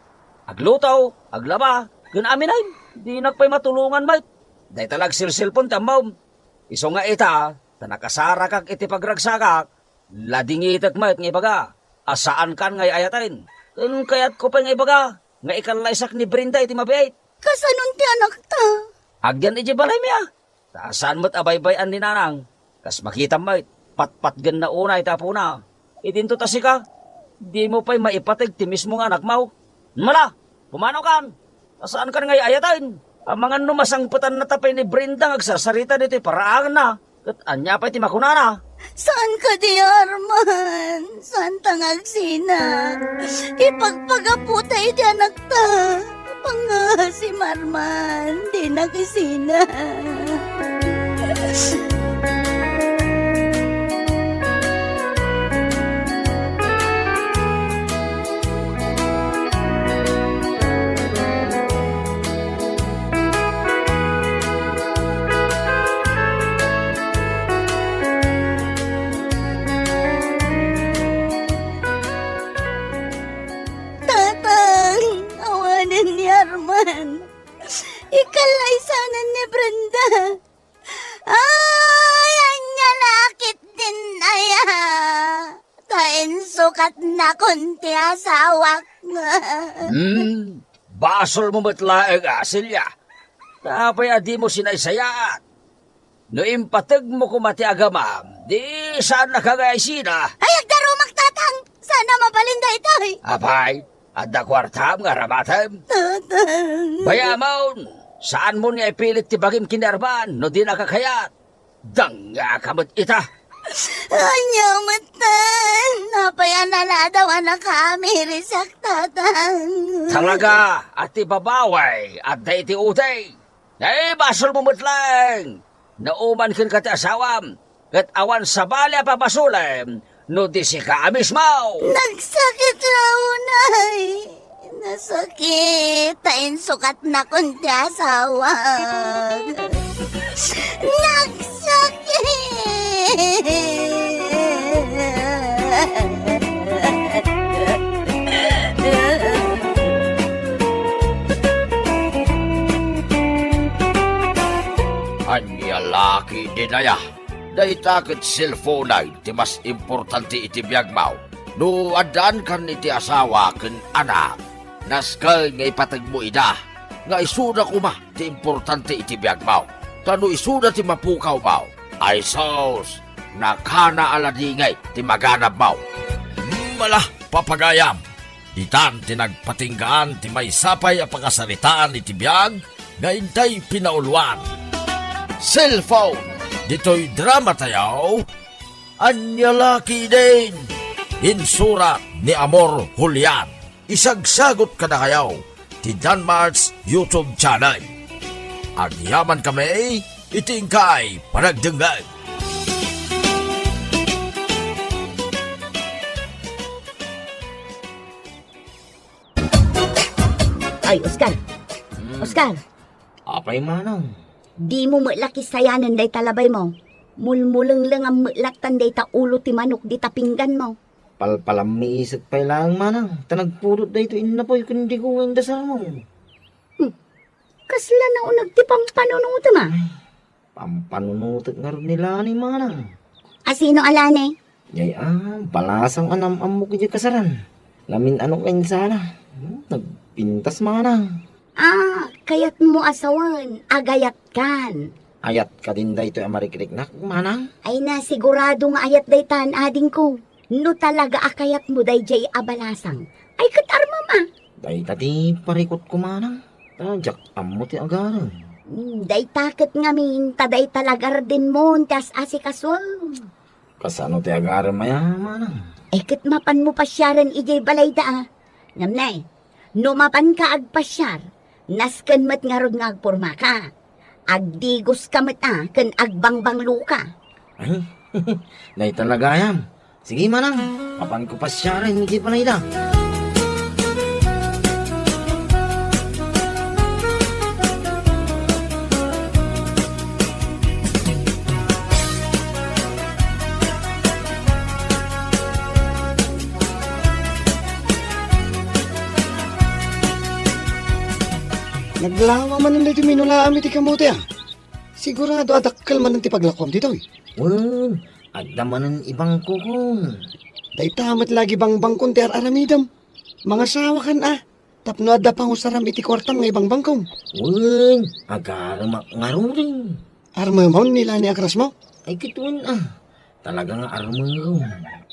Agluto, aglaba, ken aminen. Dinak pay matulongan met. Dayta la agselselpon ti ammom. Isu nga ita, ta nakasarakak iti pagragsakak, ladingitek met nga ibaga a saankan nga ay-ayaten. Ken kayatko pay nga ibaga nga ikallaysak ni Brenda iti mabiit. Kasanon ti anakta? Agyan idiay balaymi a. Ta saan met a baybay-an ni nanang. Kas makitam met, patpatgenna unay ti apona. Idinto ta sika, dimo pay maipateg ti mismo nga anakmo. Mala, pumanokan! Ta saankan nga ay-ayaten. Amangan no masangpetannata pay ni Brenda nga agsarsarita ditoy paraanganna. Ket ania pay ti makunana? Saan kadi, Arman? Saanta nga agsinak? Ipagpagapota iti anakta. Pangaasim, Arman. Dinak isinak. Tatang, awanen ni Arman. Ikallaysanan ni Brenda. Ay, ania la a ketdin aya? Ta insukatnakon ti asawak. Hmm, basolmo met laeng a, Celia. Ta apay a dimo sinaysayaat? No impategmo koma ti agamam, di saannaka nga isina. Ay, agdarumak, Tatang! Saan a mabalin daytoy? Apay, adda kuartam nga aramatem? Tatang! Bayamon, saanmo nga ipilit ti bagim ken ni Arman no dinaka kayat. Dangngaka met ita. Ania metten? Apay a naladaw a nakaamirisak, Tatang? Talaga a ti babawi adda iti uday. Ay, basolmo met laeng. Nauman kenka ti asawam, ket awan sabali a pabasolem no di sika a mismo. Nagsakit la unay. Nasakit ta insukatnakon ti asawak. Nagsakit. Ania la ketdin aya? Dayta ket cellphone-ay ti mas importante iti biagmo no addaankan iti asawa ken anak. Nasken nga ipategmo ida nga isuda koma ti importante iti biagmo. Ta no isuda ti mapukawmo, ay sus, nakana a ladingit ti maganabmo. Mala, papagayam, itan ti nagpatinggaan ti maysa pay a pakasaritaan iti biag nga intay pinauluan. Cellphone, ditoy drama tayo, Ania la ketdin? Insurat ni Amor Julian. Isagsagut kadakayo ti Danmart's YouTube channel. Agyaman kami iti inkay panagdengngeg. Ay, Oscar. Hmm. Oscar. Apay manang? Dimo met la kisayanen dayta labaymo. Mulmulenglengam met lattan dayta ulo ti manok dita pingganmo. Palpalammiisek pay laeng manang, ta nagpudot daytoy innapoy ken digo nga indasarmo. Hmm. Kasla nauneg ti pampanunotem a? Ay, pampanunotek ngarud ni Lani manang. A sino a Lani? Jay a, balasang a nam-ammok idiay kasaran. Namin-ano nga insala. Hmm, nagpintas manang. Ah, kayatmo a sawen, agayatkan. Ayat kadin daytoy a marikriknak, manang? Ay na, sigurado nga ayat daytan, adingko. No talaga a kayatmo dayjay a balasang, ay ket armem a. Dayta ti parikutko manang. Ta diak ammo ti agarem. Hmm, dayta ket ngamin, ta dayta la gardenmon ti as-asikasuem. Kasano ti agarem aya, manang? Ay ket mapanmo pasiaren idiay balayda a. Ngem ne, no mapanka agpasiar, nasken met ngarud nga agpormaka. Agdigoska met a ken agbangbangloka. Ay, dayta la gayam. Sige, manang, mapanko pasiaren idiay balayda. Naglawa manen daytoy minulaam iti kamote a. Sigurado a dakkel manen ti paglakuam ditoy. Wen, adda manen ibangkokon. Dayta met la gibangbangkon ti ar-aramidem. Mangasawakan a. Tapno adda pangusaram iti kuartam nga ibangbangkom. Wen, agaremak ngaruden. Armemon ni Lani a krasmo? Ay, ket wen a. Talaga nga armem.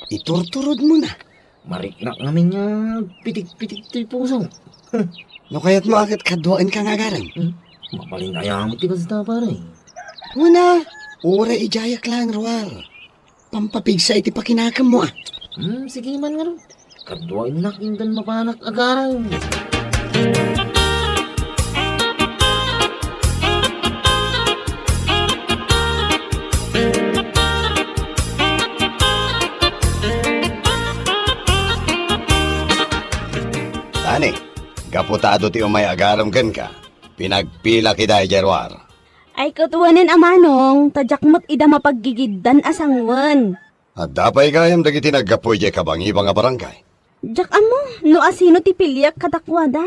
Iturturodmo na. Mariknak ngamin nga pitik-pitik ti puso. No kayatmo a ket kaduaenka nga agarem. Hmm? Mabalin aya met ti kasta, pare. Wen a, uray idiayak laeng ruar. Pampapigsa iti pakinakemmo a. Hmm, sige man ngarud. Kaduaennak inton mapanak agarem. Tani, gapu ta adu ti umay agarem kenka, pinagpilak ida idiay ruar. Ay, ket wen a manong, ta diak met ida mapaggigiddan a sanguen. Adda pay gayam dagiti naggapu idiay kabangibang a barangay? Diak ammo no asino ti piliak kadakuada.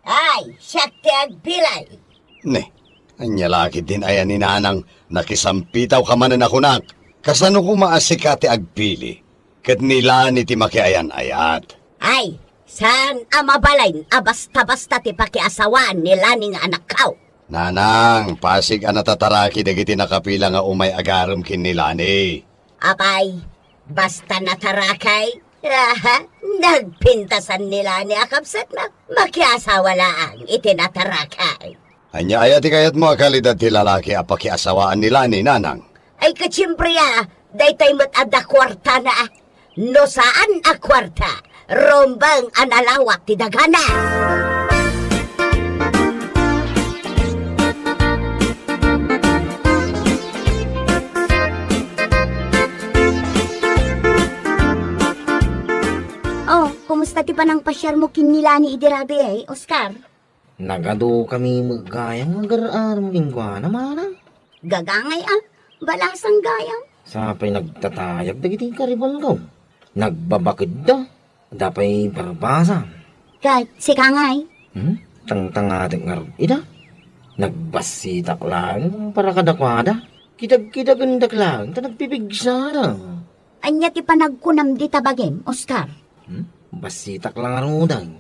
Ay, siak ti agpili. Ne, ania la ketdin aya ni Nanang, nakisampitawka manen a kunak. Kasano koma a sika ti agpili, ket ni Lani ti makiayan-ayat? Ay, saan a mabalin a basta-basta ti pakiasawaan ni Lani nga anakko. Nanang, pasig a natataraki dagiti nakapila nga umay agarem ken ni Lani. Apay, basta natarakay, aha, nagpintasan ni Lani a kabsatna, makiasawa laeng iti natarakay. Ania aya ti kayatmo a kalidad ti lalaki a pakiasawaan ni Lani, Nanang? Ay, ket siempre a, daytoy met adda kuartana a. No saan a kuarta, rumbeng a nalawak ti dagana. Oh, kumusta ti panangpasiarmo ken ni Lani idi rabii, Oscar? Nagadukami met gayam nga agar-arem kenkuana, manang. Gagangay a, balasang gayam. Sapay nagtatayab dagiti karibalko. Nagbabakedda, adda pay barbasa. Ket sika ngay? Hmm? Tangtangatek ngarud ida. Nagbassitak laeng para kadakuada. Kidagkidagendak laeng ta nagpipigsada. Ania ti panagkunam dita bagim, Oscar? Hmm? Bassitak la ngaruden.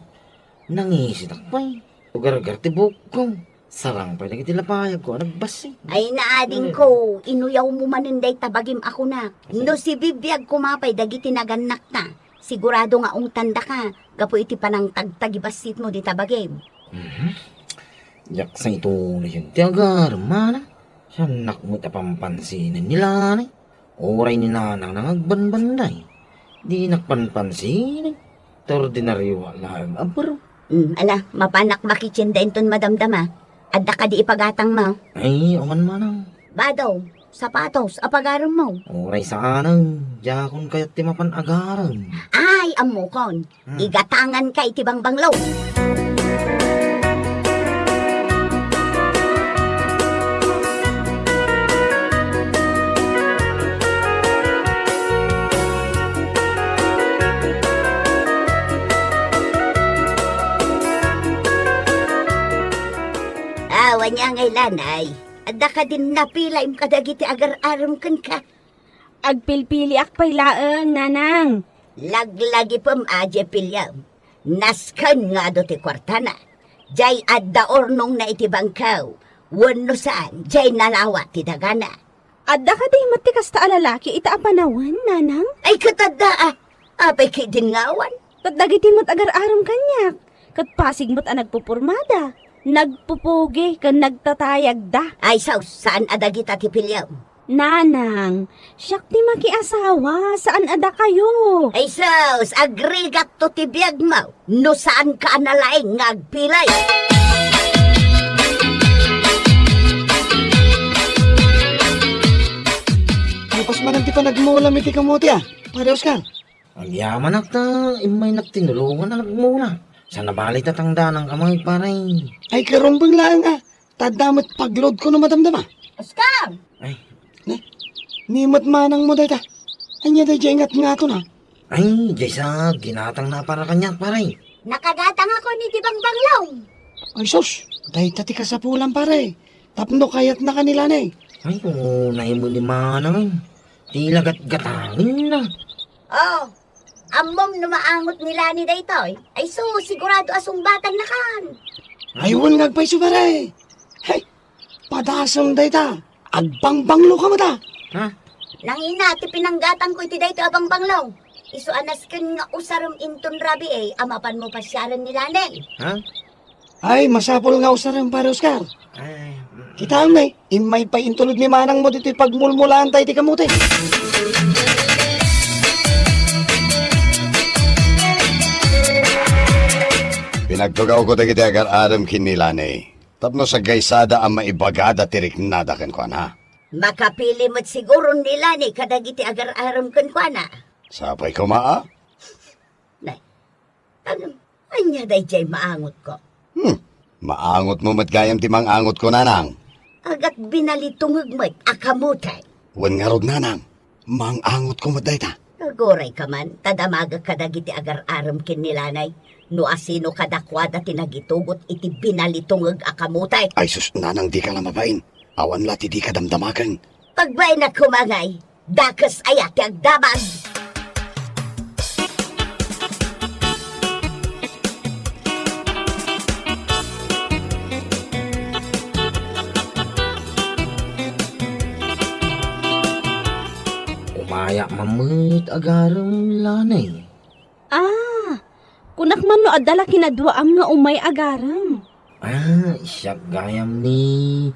Nangisitak pay. Ugargar ti buokko. Sarang pay dagiti lapayagko a nagbassit. Ay, naadingko, inuyawmo manen dayta bagim a kunak. Asa? No sibibiag koma pay dagiti nagannakta, sigurado nga ungtandaka gapu iti panangtagtagibassitmo dita bagim. Mhm. Diak sa ituloyen ti agarem, manang. Siannak met a pampansinan ni Lani. Uray ni Nanang nga agbanbanday, dinak panpansinen. Ta ordinario laeng a baro. Hmm, ala, mapanak makitien da inton madamdama. Adda kadi ipagatangmo? Ay, awan manang. Bado, sapatos, a pagaremmo? Uray saanen, diakon kayat ti mapan agarem. Ay, ammokon. Hmm. Igatanganka iti bangbanglo. Awan ania ngay, Lanay. Adda kadin napilaem kadagiti agar-arem kenka? Agpilpiliak pay laeng, Nanang. Laglagipem a diay piliem. Nasken nga adu ti kuartana. Diay adda urnongna iti bangko. Wenno saan, diay nalawa ti dagana. Adda kadi met ti kasta a lalaki ita a panawen, Nanang? Ay, ket adda, a. Apay ketdin nga awan? Ket dagiti met agar-arem kaniak, ket pasig met a nagpupormada, nagpupugi, ken nagtatayagda. Ay, sus, saan a dagita ti piliem? Nanang, siak ti makiasawa, saan a dakayo. Ay sus, agrigakto ti biagmo no saanka a nalaing nga agpilay. Napas manen ti panagmulam iti kamote, a, Pare Oscar. Agyamanak ta immaynak tinulongan a nagmula. Sana bali ta tangdananka met, pare. Ay, karumbeng laeng a. Ta adda met pagloadko no madamdama. Oscar! Ay. Ne? Ni met manangmo dayta. Ania daydiay ngatngaton, a? Ay, diay sa ginatangna para kaniak, pare. Nakagatangakon iti bangbanglo. Ay, sus! Dayta ti kasapulan, pare. Tapno kayatnaka ni Lani. Ay, unay met ni manang. Ti lagatgatangenna. Oh, ammom no maangot ni Lani daytoy? Ay sus, sigurado a sungbatannakan. Ay, wen nga agpayso, pare. Hey, padasem dayta. Agbangbangloka met, a. Ha? Nangina ti pinanggatangko iti daytoy a bangbanglo. Isu a nasken nga usarem inton rabii a mapanmo pasiaren ni Lani. Ha? Ay, masapul nga usarem, Pare Oscar. Ay, mm. Kitaem ngay, immay pay intulod ni manangmo ditoy pagmulmulaanta iti kamote. Pinagtugawko dagiti agar-arem ken ni Lani tapno sagaysada a maibagada ti riknada kenkuana. Makapili met siguro ni Lani kadagiti agar-arem kenkuana. Sapay koma, a? Nay, Ngem, ania daydiay maangotko? Hmm, maangotmo met gayam ti mang-angotko, nanang. Agat binalitungeg met a kamote. Wen ngarud, nanang, mang-angotko met dayta. Agurayka man, ta damagek kadagiti agar-arem ken ni Lani. No asino kadakuada ti nagitugot iti binalitungeg a kamote? Ay sus, nanang, dika la mabain. Awan la ti dika damdamagen. Pagbainakon ngay, dakes aya ti agdamag? Umayak man met agarem, Lani. Ah, kunak man no adda la kinaduaam nga umay agarem. Ah, siak gayam ni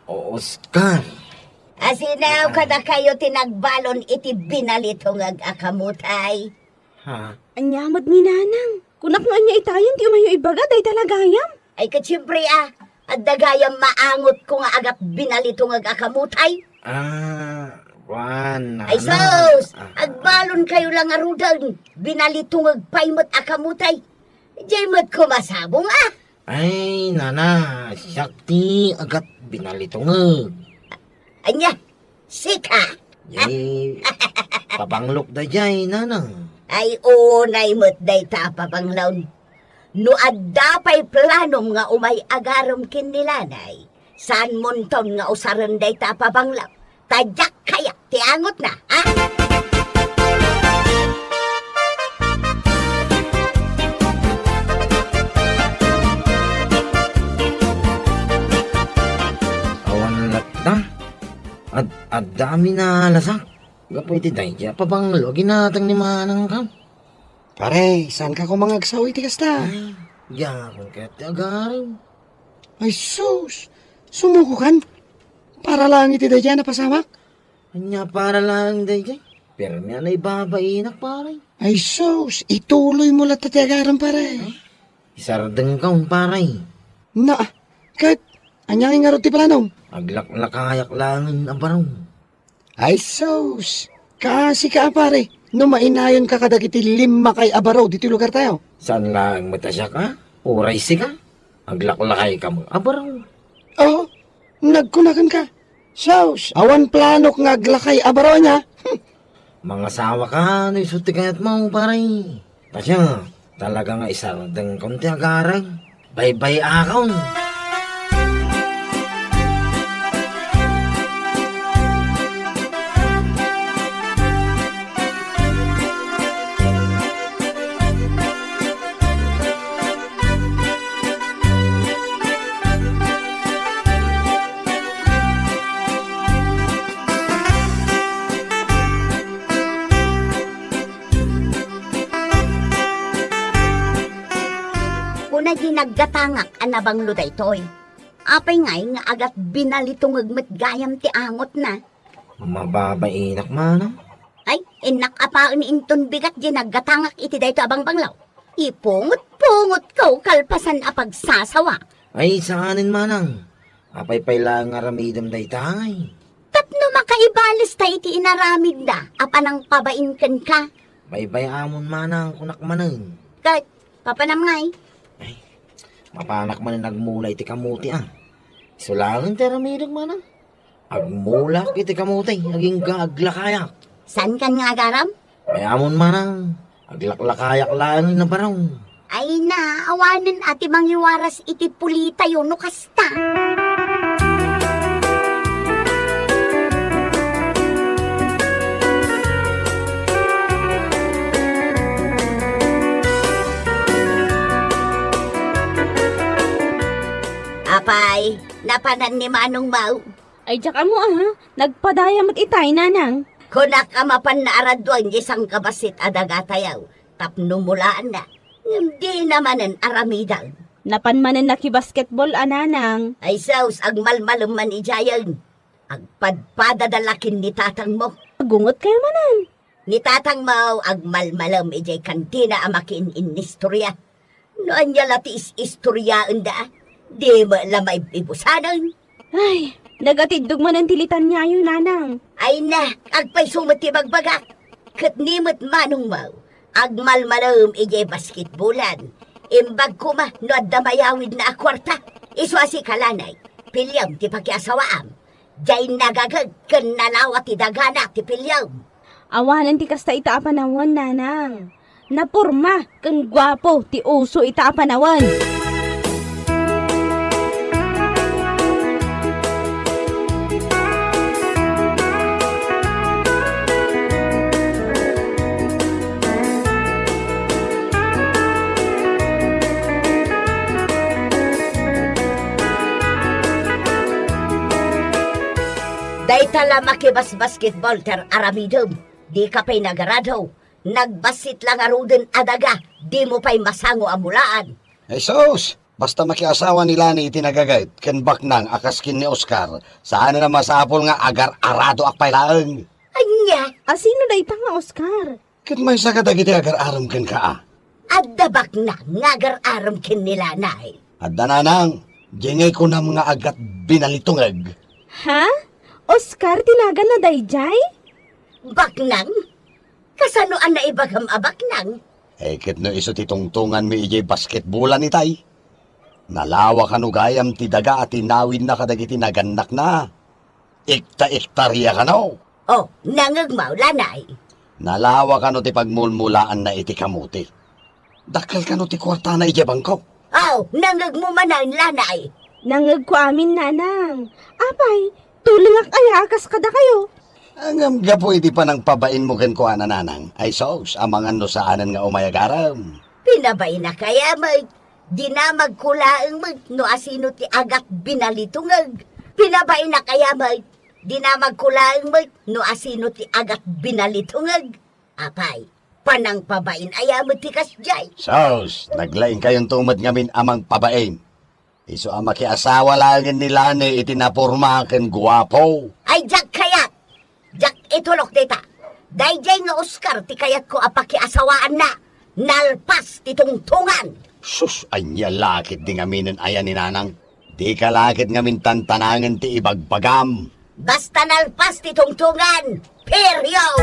Oscar. Asino kadakayo ti nagbalon iti binalitungeg a kamutay? Ha? Ania met ni Nanang? Kunak no ania itayen ti umayo ibaga, dayta la gayam. Ay, ket siempre, a, adda gayam maangotko nga agat binalitungeg a kamutay. Ah, kuan, Ay, Nanang. Sus! Ah. Agbalonkayo la ngaruden, binalitungeg pay met a kamutay. Diay met koma sabong, a. Ay, Nana, siak ti agat binalitungeg. Ania? Sika? Ay, pabanglok daydiay, Nanang. Ay, unay met dayta a pabanglon. No adda pay planom nga umay agarem ken ni Lani, saan monton nga usaren dayta a pabanglo. Ta diak kayat ti angotna, a? Adda amin a lasak. Gapu iti daydiay a pabanglo a ginatang ni manangko. Pare, saanka koma nga agsao iti kasta? Ay, diakon ket ti agarem. Ay sus! Sumukokan? Para laeng iti daydiay a napasamak? Ania para laeng daydiay? Pirmi a naibabainak, pare. Ay sus! Ituloymo latta ti agarem, pare. Ay, isardengkon, pare. Na, ket ania ngay ngarud ti planom? Aglaklakayak laengen a barong. Ay sus! Kaasika a pare, no mainayonka kadagiti limmakay a baro ditoy lugartayo. Saan laeng met a siak a? Uray sika? Aglaklakayka met a baro. Oo, nagkuna kenka. Sus, awan planok nga aglakay a baro ania. Hmm. Mangasawaka no isu ti kayatmo, pare. Kasia, talaga nga isardengkon ti agarem. Baybay-akon. Kuna di naggatangak a nabanglo daytoy. Apay ngay nga agat binalitungeg met gayam ti angotna? Mababainak manang. Ay, innak a paen inton bigat di naggatangak iti daytoy a bangbanglo. Ipungot-pungotko kalpasan a pagsasawa. Ay, saanen manang. Apay pay laeng nga aramidem daytay? Tapno makaibalesta iti inaramidna a panangpabain kenka. Baybay-amon manang, kunak manen. Ket, papanam ngay? Ay, mapanak manen agmula iti kamote a. Isu laeng ti aramidek manang. Agmulak iti kamote, agingga aglakayak. Saankan nga agarem? Baybay-amon manang. Aglaklakayak laeng a barong. Ay na, awanen a ti mangiwaras iti pulitayo no kasta. Apay, napanan ni Manong Mau? Ay, diak ammo, a. Nagpadaya met itay, nanang. Kunak a mapanna a radduen diay sangkabassit a dagatayo tapno mulaanna. Ngem dina manen aramiden. Napan manen nakibasketball a nanang. Ay sus, agmalmalem man idiayen. Agpadpadada la ken ni tatangmo. Agungot kayo manen. Ni tatangmo agmalmalem idiay kantina a makiin-innistoria. No ania la ti is-istoriaenda, di met la maib-ibusanen. Ay, nagatiddog manen ti litaniayo, nanang. Ay na, agpayso met ti bagbagak. Ket ni met manongmo, agmalmalem idiay basketbolan. Imbag koma no adda mayawidna a kuarta. Isu a sika, lanay, piliem ti pakiasawaam. Diay nagaged ken nalawa ti dagana ti piliem. Awanen ti kasta ita a panawen, nanang. Naporma ken guapo ti uso ita a panawen. Dayta la makibasbasketball ti ar-aramidem. Dika pay nagarado. Nagbassit la ngaruden a daga, dimo pay masango a mulaan. Jesus! Basta makiasawa ni Lani iti nagaged ken baknang a kas ken ni Oscar, saanen a masapul nga agar-aradoak pay laeng. Ania? A, sino dayta nga Oscar? Ket maysa kadagiti agar-arem kenka a? Adda baknang nga agar-arem ken ni Lanay. Adda, nanang, diay ngay kunam nga agat binalitungeg. Ha? Oscar ti naganna daydiay? Baknang? Kasano a naibagam a baknang? Eh, ket no isu ti tungtunganmi idiay basketbolan itay? Nalawa kano gayam ti daga a tinawidna kadagiti nagannakna? Ikta-iktaria kano? Oh, nangegmo, Lanay. Nalawa kano ti pagmulmulaanna iti kamote? Dakkel kano ti kuartana idiay bangko? Oh, nangegmo manen, Lanay. Nangegko amin, Nanang. Apay, tulingak aya a kas kadakayo? Ngem gapu iti panangpabainmo kenkuana, Nanang, ay sus, amangan no saanen nga umay agarem. Pinabainak aya met, dinamagko laeng met no asino ti agat binalitungeg. Pinabainak aya met, Dinamagko laeng met no asino ti agat binalitungeg. Apay, panangpabain aya met ti kasdiay? Sus, naglaingkayonto met ngamin a mangpabain. Isu a makiasawa laengen ni Lani iti naporma ken guapo. Ay, diak kayat! Diak itulok dita. Daydiay nga Oscar ti kayatko a pakiasawaanna. Nalpas ti tungtongan. Sus, ania la ketdi ngaminen aya ni Nanang? Dika la ket ngamin tantanangen ti ibagbagam. Basta nalpas ti tungtongan, period!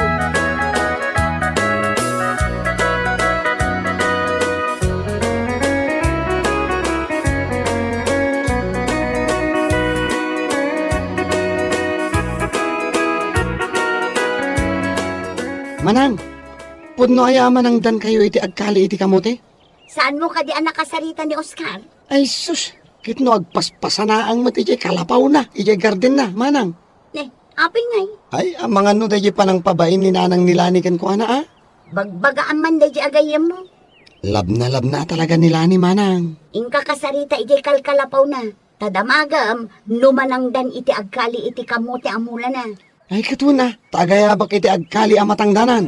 Manang, pudno aya a manangdankayo iti agkali iti kamote? Saanmo kadi a nakasarita ni Oscar? Ay sus, ket no agpaspasanaang met idiay kalapawna, idiay gardenna, Manang. Ne, apay ngay? Ay, amangan no daydiay panangpabain ni Nanang ni Lani kenkuana, a? Bagbagaam man daydiay a gayyemmo. Labnalabna talaga ni Lani, Manang. Inka kasarita idiay kalkalapawna, ta damagem no manangdan iti agkali iti kamote a mulana. Ay, ket wen a, ta agayabak iti agkali a matangdanan.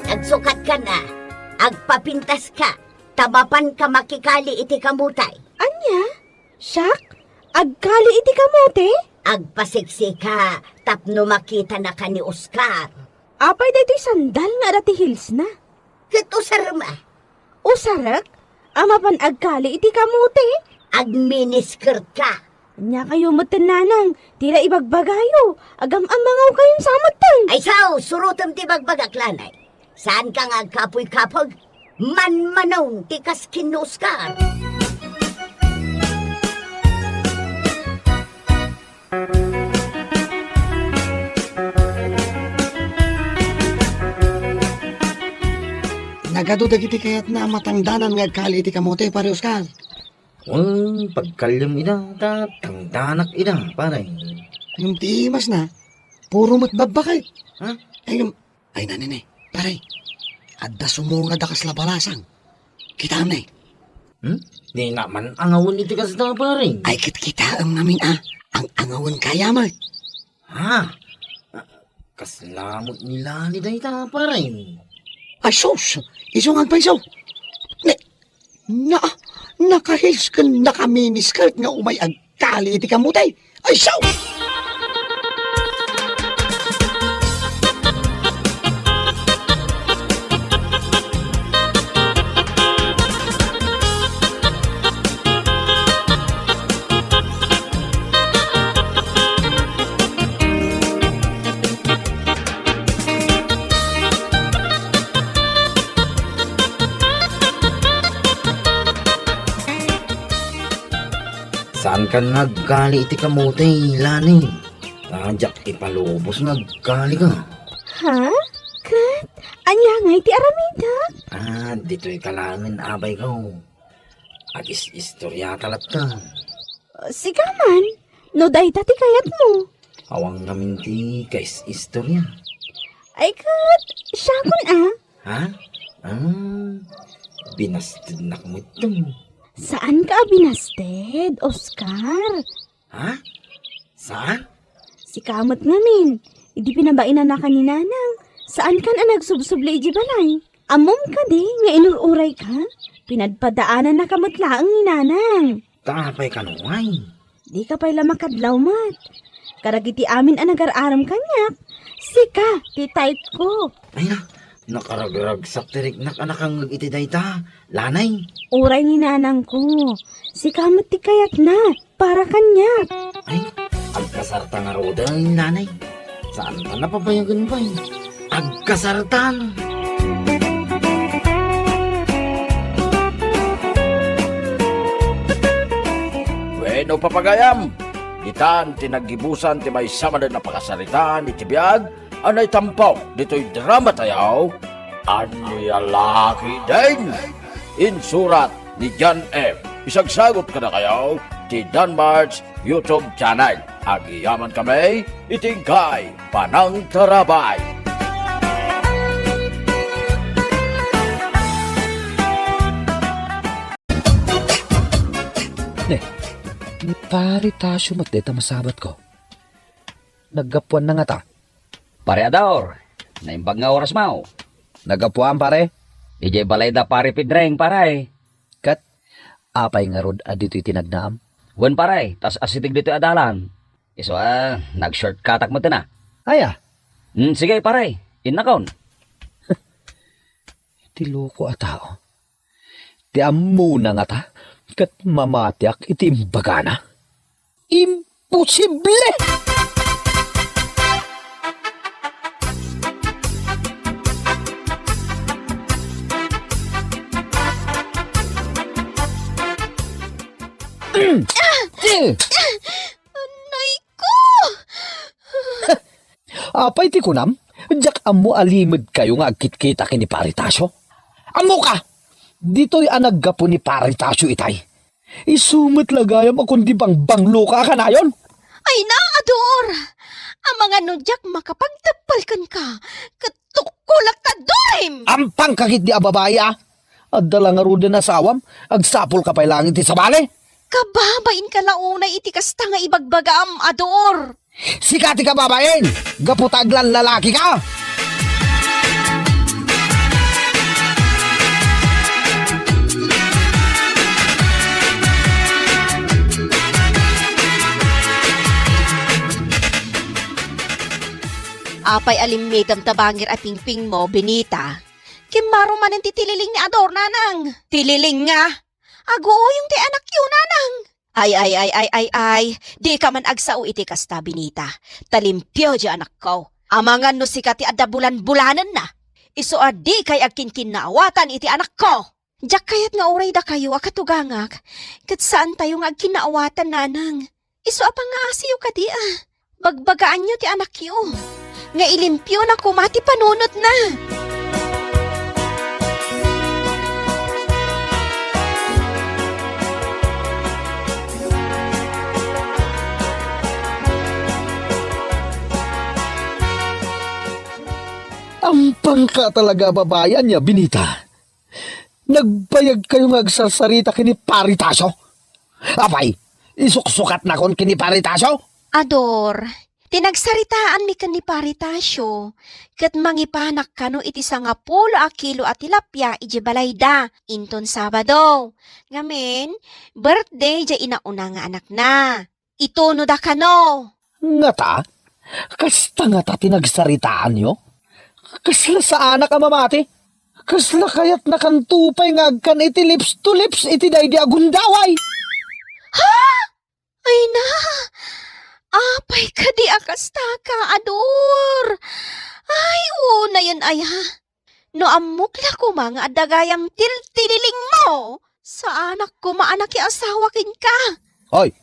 Agsukatkan a, agpapintaska, ta mapanka makikali iti kamote. Ania? Siak? Agkali iti kamote? Agpasiksika tapno makitanaka ni Oscar. Apay daytoy sandal nga adda ti heelsna? Ket usarem a. Usarek? A mapan agkali iti kamote? Agminiskirtka. Ania kayo met, Nanang, ti la ibagbagayo. Agam-amangaw kayon sa metten. Ay sao, surotem ti bagbagak, Lanay. Saanka nga agkapuy-kapeg? Manmanong ti kas ken ni Oscar. Nagadu dagiti kayatna a matangdanan nga agkali iti kamote, Pare Oscar. Wen, pagkaliam ida, ta tangdanak ida, pare. Ngem ti imasna, puro met babbaket. Ha? Ay, ngem, ay, nanay, nay, pare, adda sumurad a kasla balasang. Kitaem, nay. Hmm? Di na man angawen iti kasda, pare. Ay, ket kitaem ngamin a, ang-angawen kaya met. Ha? Kasla met ni Lani dayta, pare. Ay, sus! Isu nga agpayso. Ne, na, naka-heels ken naka-miniskirt nga umay agkali iti kamote. Ay, sus! Saankan nga agkali iti kamote, Lani. Ta diak ipalubos nga agkalika. Ha? Ket ania ngay ti aramidek? Ah, ditoy ka laengen, abay ko. Agis-istoriata latta. Sika man, no dayta ti kayatmo. Awan ngamin ti kais-istoria. Ay ket, siakon a. Ha? Ah, binastednak met. Saanka a binasted, Oscar. Ha? Saan? Sika met ngamin, idi pinabainanaka ni Nanang, saankan a nagsubsubli idiay balay. Ammom kadi nga inur-urayka? Pinadpadaanannaka met laeng ni Nanang. Ta apay kano ngay? Dika pay la makadlaw met. Kadagiti amin a nagar-arem kaniak, sika ti type ko. Ay na, nakaragragsak ti riknak a nakangngeg iti dayta, Lanay. Uray ni Nanangko, sika met ti kayatna. Para kaniak. Ay, agkasarta ngaruden, Nanay. Saanta napabayagen pay. Agkasartan. Wenno, papagayam, ditan ti naggibusan ti maysa manen a pakasaritaan iti biag a naitampok ditoy drama tayo, Ania La Ketdin? Insurat ni John F. Isagsagut kadakayo ti Danmart's YouTube channel. Agyamankami iti inkay panangtarabay. Ne, ni Pare Tasio met dayta masabatko. Naggapuanna ngata? Pare Ador, naimbag nga orasmo. Naggapuam, pare? Idiay balayda Pare Pedreng, pare. Ket apay ngarud a ditoy ti nagnaam? Wen, pare, ta as-asideg ditoy a dalan. Isu a, nag-shortcutak met a. Aya? Hmm, sige, pare. Innakon. Ti loko a tao. Ti ammona ngata, ket mamatiak iti imbagana. Imposible! Nay ko! Apay ti kunam? Diak ammo a limedkayo nga agkitkita ken ni Pare Tasio. Ammoka! Ditoy a naggapu ni Pare Tasio itay. Isu met la gayam a kundi bangbangloka a kanayon. Ay na, Ador! Amangan no diak makapagtappal kenka, ket tukkolak ta durim! Ampangka ketdi a babai, a! Adda la ngaruden asawam, agsapulka pay laeng iti sabali. Kababainka la unay iti kasta nga ibagbagam, Ador. Sika ti kababain, gapu ta aglanlalakika. Apay a limmitem ta bangir a pingpingmo, Benita? Kimmaro manen ti tililing ni Ador, nanang. Tililing nga? Aguuyong ti anakyo, nanang. Ay, ay, ay, ay, ay, ay. Dika man agsao iti kasta, Benita. Ta limpio diay anakko. Amangan no sika ti adda bulan-bulanenna. Isu a dikay agkinkinnaawatan iti anakko. Diak kayat nga uray dakayo a katugangak, ket saantayo nga agkinnaawatan, nanang. Isu a pangaasiyo kadi a bagbagaanyo ti anakyo nga ilimpiona koma ti panunotna. Ampangka talaga a babai ania, Benita. Nagbayagkayo nga agsarsarita ken ni Pare Tasio? Apay, isuksukatnakon ken ni Pare Tasio? Ador, ti nagsaritaanmi ken ni Pare Tasio, ket mangipanak kano iti sangapulo a kilo a tilapia idiay balayda inton Sabado. Ngamin, birthday diay inauna nga anakna. Itunoda kano. Ngata? Kasta ngata ti nagsaritaanyo? Kasla saanak a mamati? Kasla kayatnakanto pay nga agkan iti lips to lips iti daydi a gundaway? Ha? Ay na! Apay kadi a kastaka, Ador? Ay, unayen aya. No ammok la koma nga adda gayam tiltililingmo, saanak koma a nakiasawa kenka. Hoy,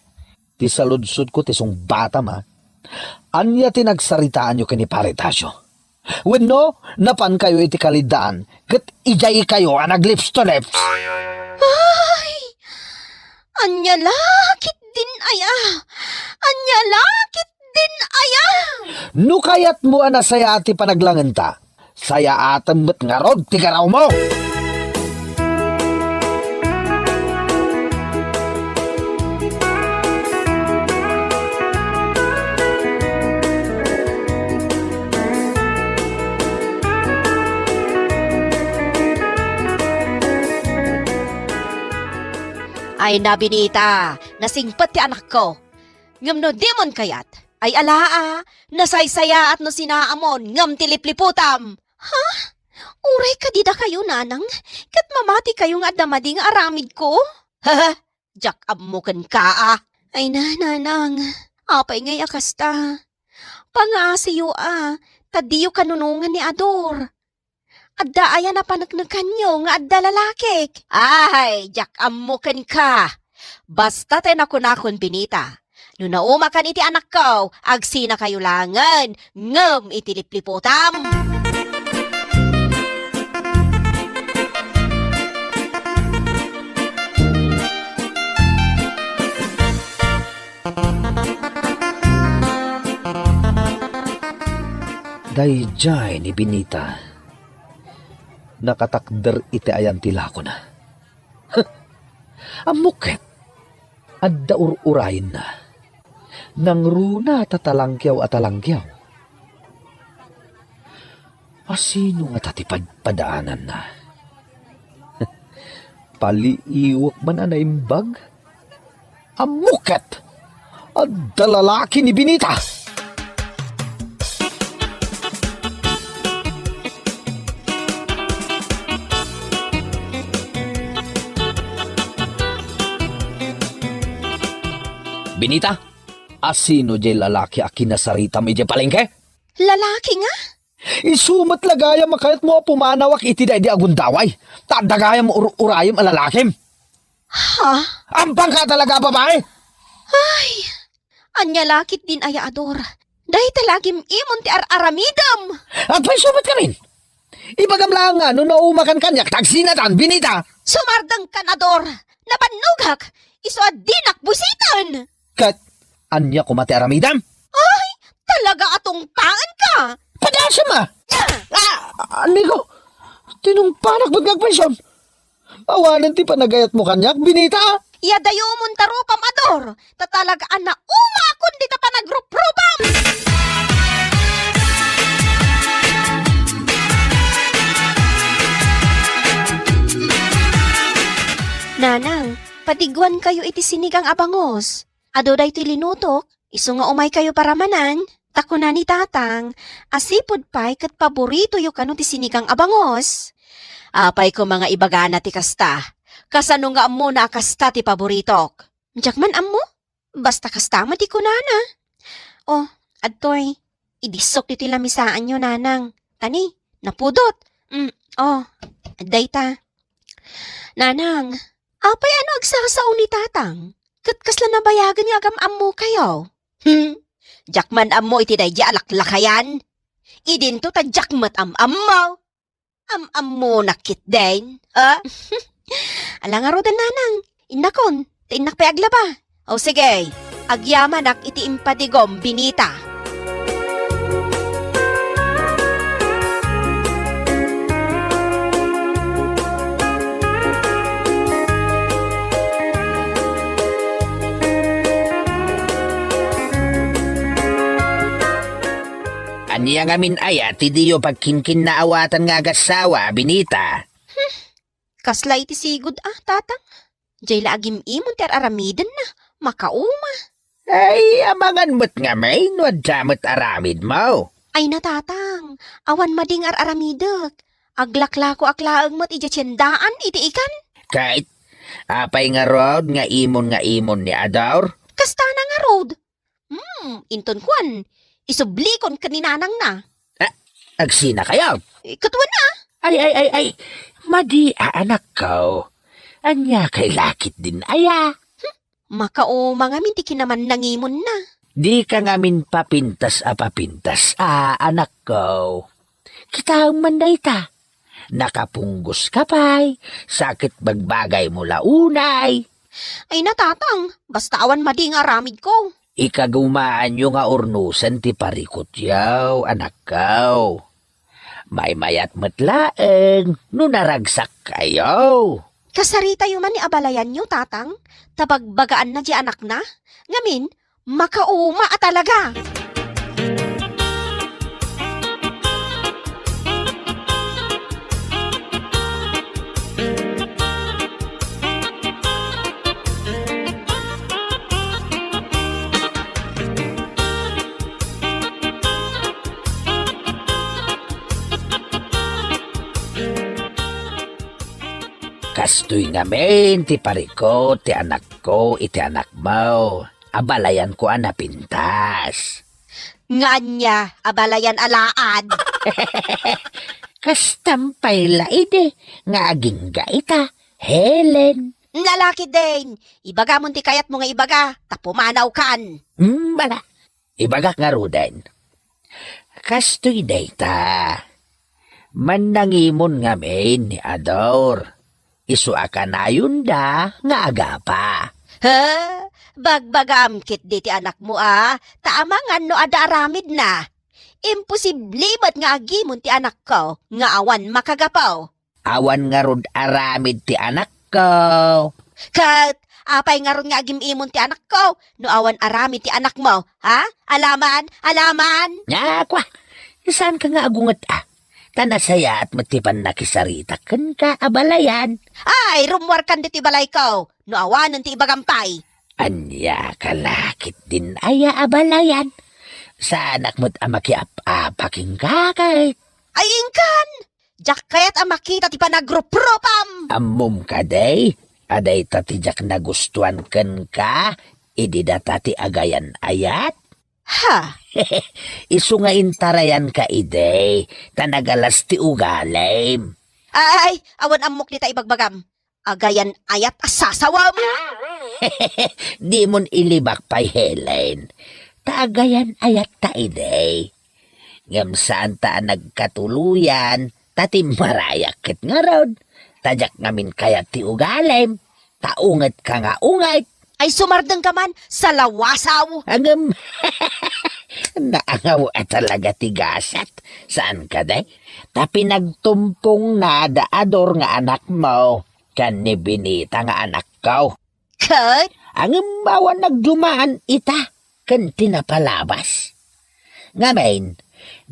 ti saludsodko ti sungbatam, a. Ania ti nagsaritaanyo ken ni Pare Tasio? Wenno, napankayo iti kaliddaan, ket idiaykayo a nag-lips to lips? Ay! Ania la ketdin aya? Ania la ketdin aya? No kayatmo a nasayaat ti panaglangenta, sayaatem met ngarud ti garawmo! Ay na, Benita, nasingpet ti anakko. Ngem no dimon kayat, ay ala a, nasaysayaat no sinaamon ngem ti lipliputam. Ha? Uray kadi dakayo, nanang, ket mamatikayo nga adda madi nga aramidko? Diak ammo kenka a. Ay na, nanang, apay ngay a kasta? Pangaasiyo a, ta diyo kanunongan ni Ador. Adda aya napaneknekanyo nga adda lalakik? Ay, diak ammo kenka. Basta ti nakunakon, Benita, no naumakan iti anakko, agsinakayo laengen ngem iti lipliputam. Ay, jay ni Benita. Nakatakder iti ayan ti lakona. Ammok ket, adda ur-urayenna. Nangruna ta talangkiaw a talangkiaw. Asino ngata ti padpadaananna? Paliiwek man a naimbag? Ammok ket, adda lalaki ni Benita! Benita, asino jay lalaki a kinasaritam idiay palengke? Lalaki nga? Isu met la gayam a kayatmo a pumanawak iti daydi a gundaway. Ta adda gayam ur-urayem a lalakim. Ha? Ampangka talaga a babae? Ay, ania la ketdin aya, Ador? Dayta la agim-imon ti ar-aramidem. Apay, isu met ngamin? Ibagam laeng nga no naumakan kaniak ta agsinatan, Benita. Sumardengkan, Ador. Nabannogak. Isu a dinak buisiten. Ket ania koma ti aramidem? Ay, talaga a tungpaenka! Padasem a! Ah! Ah, Nico, tinungpanak met nga agpension. Awanen ti panagayatmo kaniak, Benita. Iyadayomonta rupam, Ador, ta talaga a naumaakon dita panagruprupam! Nanang, padiguankayo iti sinigang a bangus. Adu daytoy linutok, isu nga umaykayo paramanan, ta kuna ni Tatang, a sipud pay ket paboritoyo kano ti sinigang a bangus. Apay koma nga ibagana ti kasta? Kasano nga ammona a kasta ti paboritok? Diak man ammo. Basta kasta met ti kunana. O, adtoy, idissok ditoy lamisaanyo, Nanang. Tani, napudot. Mm, o, adda ita. Nanang, apay a no agsasao ni Tatang? Ket kasla nabayagen nga agam-ammokayo? Hmm, diak man ammo iti daydi a laklakayan. Idinto ta diak met am-ammo. Am-ammona ketdin, a? Ala ngaruden, Nanang. Innakon, ta innak pay aglaba. O sige, agyamanak iti impadigom, Benita. Ania ngamin aya ti diyo pagkinkinnaawatan nga agassawa, Benita? Kasla iti sigud a, Tatang. Jay la agim-imon ti ar-aramidenna. Makauma. Ay, amangan met ngamin no adda met aramidmo. Ay na, Tatang. Awan madi nga ar-aramidek. Aglaklakoak laeng met idiay tiendaan iti ikan. Ket, apay ngarud nga imon nga imon ni Ador? Kastana ngarud. Hmm, inton kuan, isublikon ken ni nanangna. Ah, agsinakayo? Eh, ket wen a. Ay, ay, ay, ay, madi a, anakko. Ania kay la ketdin aya? Hmm, makauma ngamin ti kinamannangimonna. Dika ngamin papintas a papintas a, anakko. Kitaem man dayta. Nakapunggoska pay, sa ket bagbagaymo la unay. Ay na, Tatang, basta awan madi nga aramidko. Ikagumaanyo nga urnosen ti parikutyo, anakko. Maymayat met laeng no naragsakkayo. Kasaritayo man ni abalayanyo, Tatang, ta bagbagaanna diay anakna. Ngamin, makauma a talaga! Kastoy ngamin ti parikut ti anakko iti anakmo. Abalayanko a napintas. Nga ania, abalayan a laad? Kastam pay la idi nga agingga ita, Helen. Lalaki din, ibagamon ti kayatmo nga ibaga, ta pumanawkan. Hmm, bala. Ibagak ngaruden. Kastoy dayta. Mannangimon ngamin ni Ador. Isu a kanayonda nga agapa. Ha? Bagbagam ketdi ti anakmo a, ta amangan no adda aramidna. Imposible met nga agimon ti anakko nga awan makagapu. Awan ngarud aramid ti anakko. Ket apay ngarud nga agim-imon ti anakko no awan aramid ti anakmo, ha? Alaman? Alaman? Nya, kwa, saanka nga agunget, a? Ta nasayaat met ti pannakisaritak kenka a balayan. Ay, rummuarkan ditoy balayko no awanen ti ibagam pay. Ania ka la ketdin aya a balayan? Saanak met a makiap-apa kenka ket. Ay, inkan! Diak kayat a makita ti panagruprupam! Ammom kadi a dayta ti diak nagustuan kenka idi data ti agayan-ayat? Ha? Isu nga intarayanka idi, ta nagalas ti ugalim. Ay, awan ammok dita ibagbagam. Agayan-ayat a sasawam! Dimon ilibak pay, Helen. Ta agayan-ayatta idi. Ngem saanta a nagkatuloyan, ta timmarayak ket ngarud. Ta diak ngamin kayat ti ugalim, ta ungetka nga unget. Ay, sumardengka man, salawasaw! Ngem, naangaw a talaga ti gasat. Saan kadi? Ta pinagtumpongna da Ador nga anakmo ken ni Benita nga anakko. Ket? Ngem awan nagdumaan ita ken ti napalabas. Ngamin,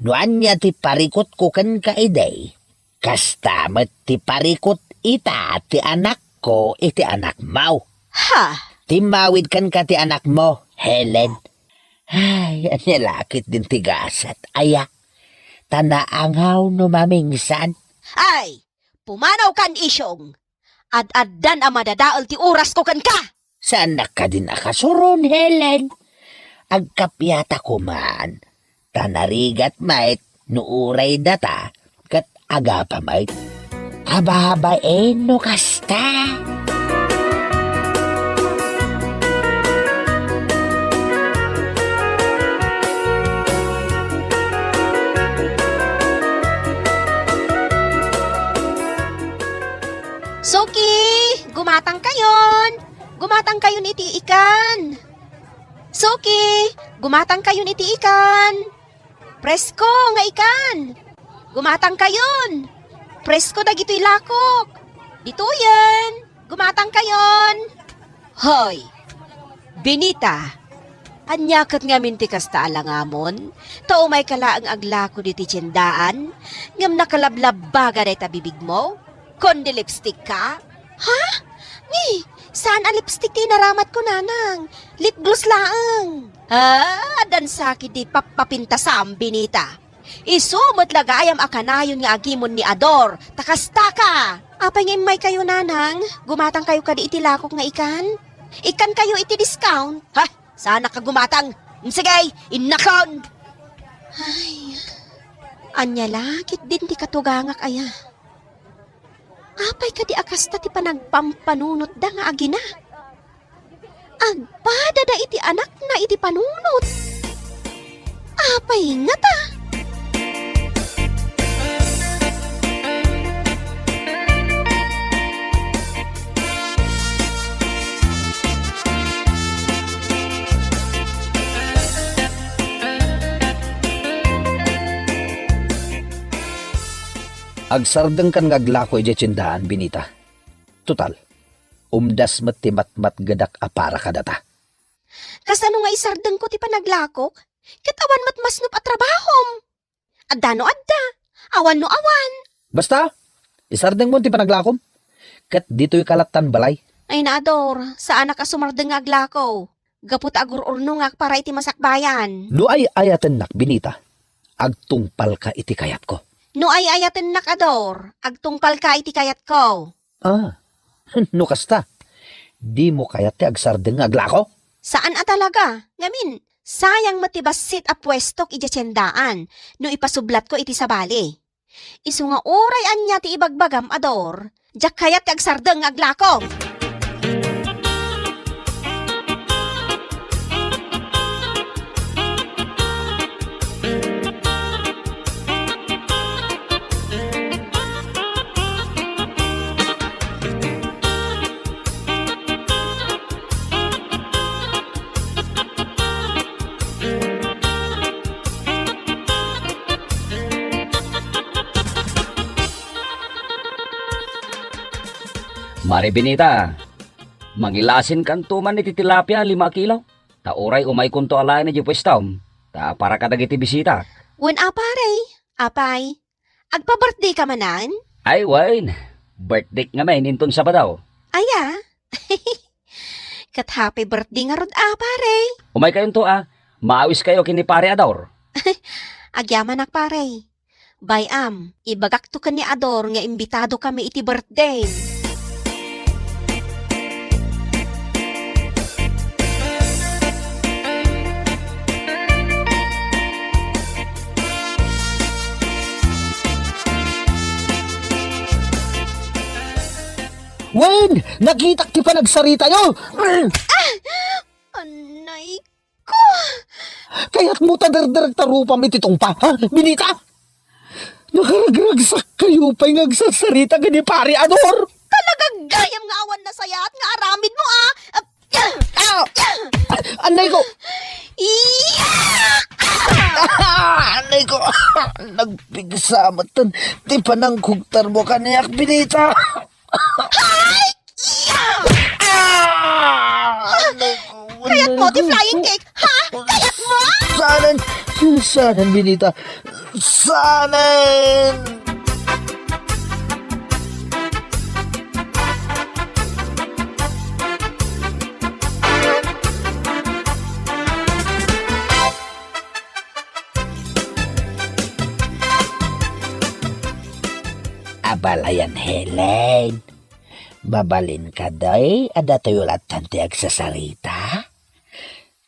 no ania ti parikutko kenka idi, kasta met ti parikut ita ti anakko iti anakmo. Ha? Timmawid kenka ti anakmo, Helen. Ay, ania la ketdin ti gasat, aya? Ta naangaw no mamingsan. Ay, pumanawkan, Isyong. Ad-addan a madadael ti orasko kenka. Saannak kadin a kasuron, Helen. Agkappiatako man, ta narigat met no uray data ket agapa met. Ababain no kasta. Suki, gumatangkayon. Gumatangkayon iti ikan. Suki, gumatangkayon iti ikan. Presko nga ikan. Gumatangkayon. Presko dagitoy lakok. Ditoyen. Gumatangkayon. Hoy, Benita, ania ket ngamin ti kasta a langamon? Ta umayka laeng aglako ditoy tiendaan, ngem nakalablabbaga dayta bibigmo? Kundi lipstick ka? Ha? Ni, saan a lipstick ti inaramatko, nanang. Lip gloss laeng. Ah, addan sa ketdi pappapintasam, Benita. Isu met la gayam a kanayon nga agimon ni Ador, ta kasta ka. Apay nga immaykayo, nanang? Gumatangkayo kadi iti lakok nga ikan? Ikkankayo iti discount? Ha? Saanak a gumatang. Sige, innakon! Ay, ania la ketdin ti katugangak aya? Apay kadi a kasta ti panagpampanunotda nga agina? Agpadada iti anakna iti panunot. Apay ngata? Agsardengkan nga aglako idiay tiendaan, Benita. Total, umdas met ti matmatgedak a para kadata. Kasano nga isardengko ti panaglakok? Ket awan met masnop a trabahom. Adda no adda, awan no awan. Basta, isardengmo ti panaglakom. Ket ditoyka lattan balay. Ay, Ador, saanak a sumardeng nga aglako. Gapu ta agur-urnongak para iti masakbayan. No ay-ayatennak, Benita, agtungpalka iti kayatko. No ay-ayatennak, Ador, agtungpalka iti kayatko. Ah, no kasta, dimo kayat ti agsardeng nga aglako? Saan a talaga. Ngamin, sayang met ti bassit a puestok idiay tiendaan no ipasublatko iti sabali. Isu nga uray ania ti ibagbagam, Ador, diak kayat ti agsardeng nga aglako. Mari Benita, mangilasinkanto man iti tilapia a lima a kilo. Ta uray umaykonto alaen idiay puestam, ta para kadagiti bisita. Wen a, pare. Apay, agpa-birthday ka manen? Ay, wen. Birthday ngamin inton Sabado. Aya? Ket happy birthday ngarud a, pare. Umaykayonto a, maawiskayo ken ni Pare Ador. Agyamanak, pare. Bay-am, ibagakto ken ni Ador nga imbitadokami iti birthday. Wen, nakitak ti panagsaritayo. Ah! Anay ko! Kayatmo ta derderekta rupam iti tungpa, ha, Benita? Nakaragragsakkayo pay nga agsasarita ken ni Pare Ador. Talaga gayam nga awan nasayaat nga aramidmo, ah! Ah! Anay ko! Iya! Anay ko! Nagpigsa met ti panangkugtarmo kaniak, Benita. Ay! Ah! Kayatmo ti flying kick, ha? Kayatmo? Saanen! Saanen, Benita! Saanen! Abalayan, Helen. Mabalin kadi a datayo lattan ti agsasarita?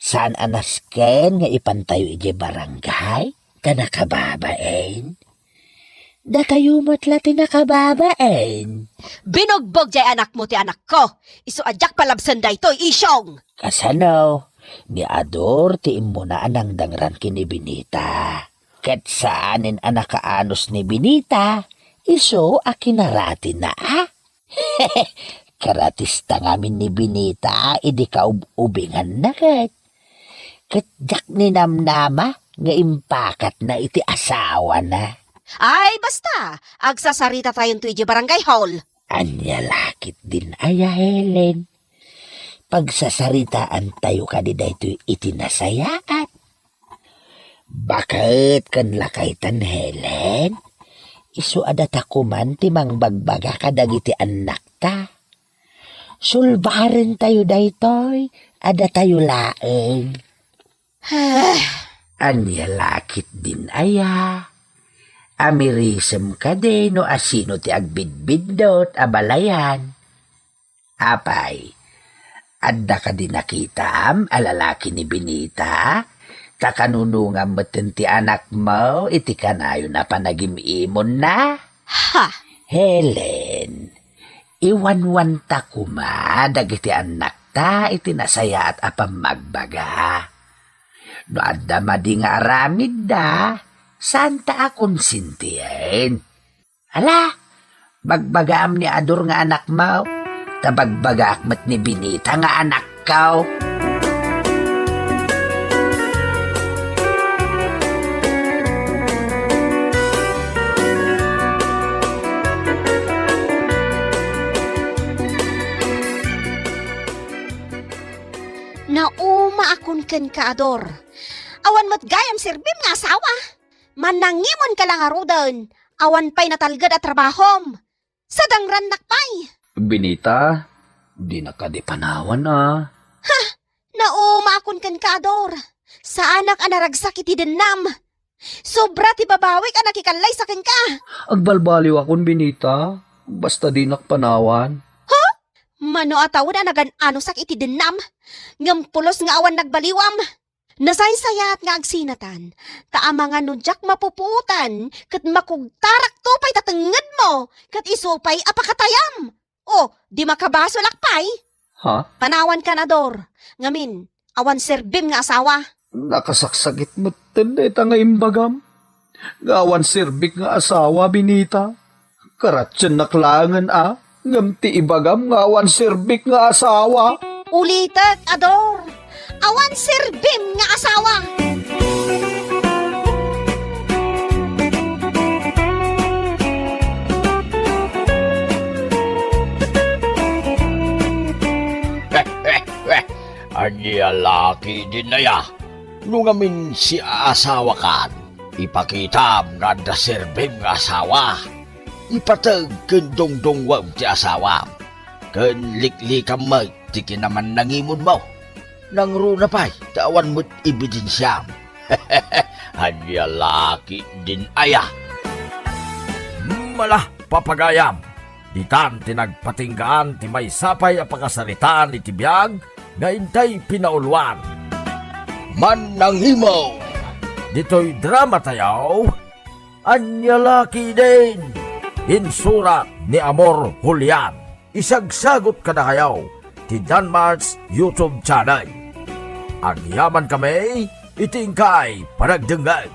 Saan a nasken nga ipantayo idiay barangay ta nakababain? Datayo met la ti nakababain. Binugbog jay anakmo ti anakko. Isu a diak palabsen daytoy, Isyong. Kasano? Ni Ador ti immuna a nangdangran ken ni Benita. Ket saanen a nakaanus ni Benita, isu a kinaratina, a? Karatista ngamin ni Benita idi kaub-ubinganna ket. Ket diak ninamnama nga impakatna iti asawana. Ay, basta! Agsasaritatayon to idiay barangay hall. Ania la ketdin aya, Helen? Pagsasaritaantayo kadi daytoy iti nasayaat. Baket ken lakaytan, Helen. Isu a data koman ti mangbagbaga kadagiti annakta. Sulbarentayo daytoy a datayo laeng. Ania la ketdin aya? Amirisem kadi no asino ti agbidbiddut, abalayan? Apay, adda kadi nakitam a lalaki ni Benita? Ta kanunongam metten ti anakmo iti kanayon a panagim-imonna? Ha! Helen, iwanwanta koma dagiti annakta iti nasayaat a pammagbaga. No adda madi nga aramidda, saanta a konsentien. Ala, bagbagaam ni Ador nga anakmo, ta bagbagaak met ni Benita nga anakko. Naumaakon kenka, Ador. Awan met gayam serbim nga asawa. Mannangimonka la ngaruden. Awan pay natalged a trabahom. Sadangrannak pay. Benita, dinak kadi panawan a. Ha! Naumaakon kenka, Ador. Saanak a naragsak iti dennam. Sobra ti babawik a nakikallaysa kenka. Agbalbaliwakon, Benita. Basta dinak panawan. Ha? Mano a tawen a nagan-anosak iti dennam, ngem pulos nga awan nagbaliwam. Nasaysayaat nga agsinatan, ta amangan no diak mapupuotan ket makugtarakto pay ta tengngedmo ket isu pay a pakatayam. O, di makabasolak pay? Ha? Panawankan, Ador. Ngamin, awan serbim nga asawa. Nakasaksakit metten dayta nga imbagam. Nga awan serbik nga asawa, Benita. Karatiennak laengen a, ngem ti ibagam nga awan serbik nga asawa. Ulitek, Ador. Awan serbim nga asawa. Ania la ketdin aya? No ngamin siaasawakan, ipakitam nga adda serbim nga asawa. Ipateg ken dungdungwem ti asawam, ken liklikam met ti kinamannangimonmo. Nangruna pay ta awan met ebidensiam. Ania la ketdin aya? Mala, papagayam, ditan ti nagpatinggaan ti maysa pay a pakasaritaan iti biag nga intay pinauluan. Mannangimo! Ditoy drama tayo, Ania la ketdin? Insurat ni Amor Julian. Isagsagut kadakayo ti Danmart's YouTube channel. Agyaman kami iti inkay panagdengngeg.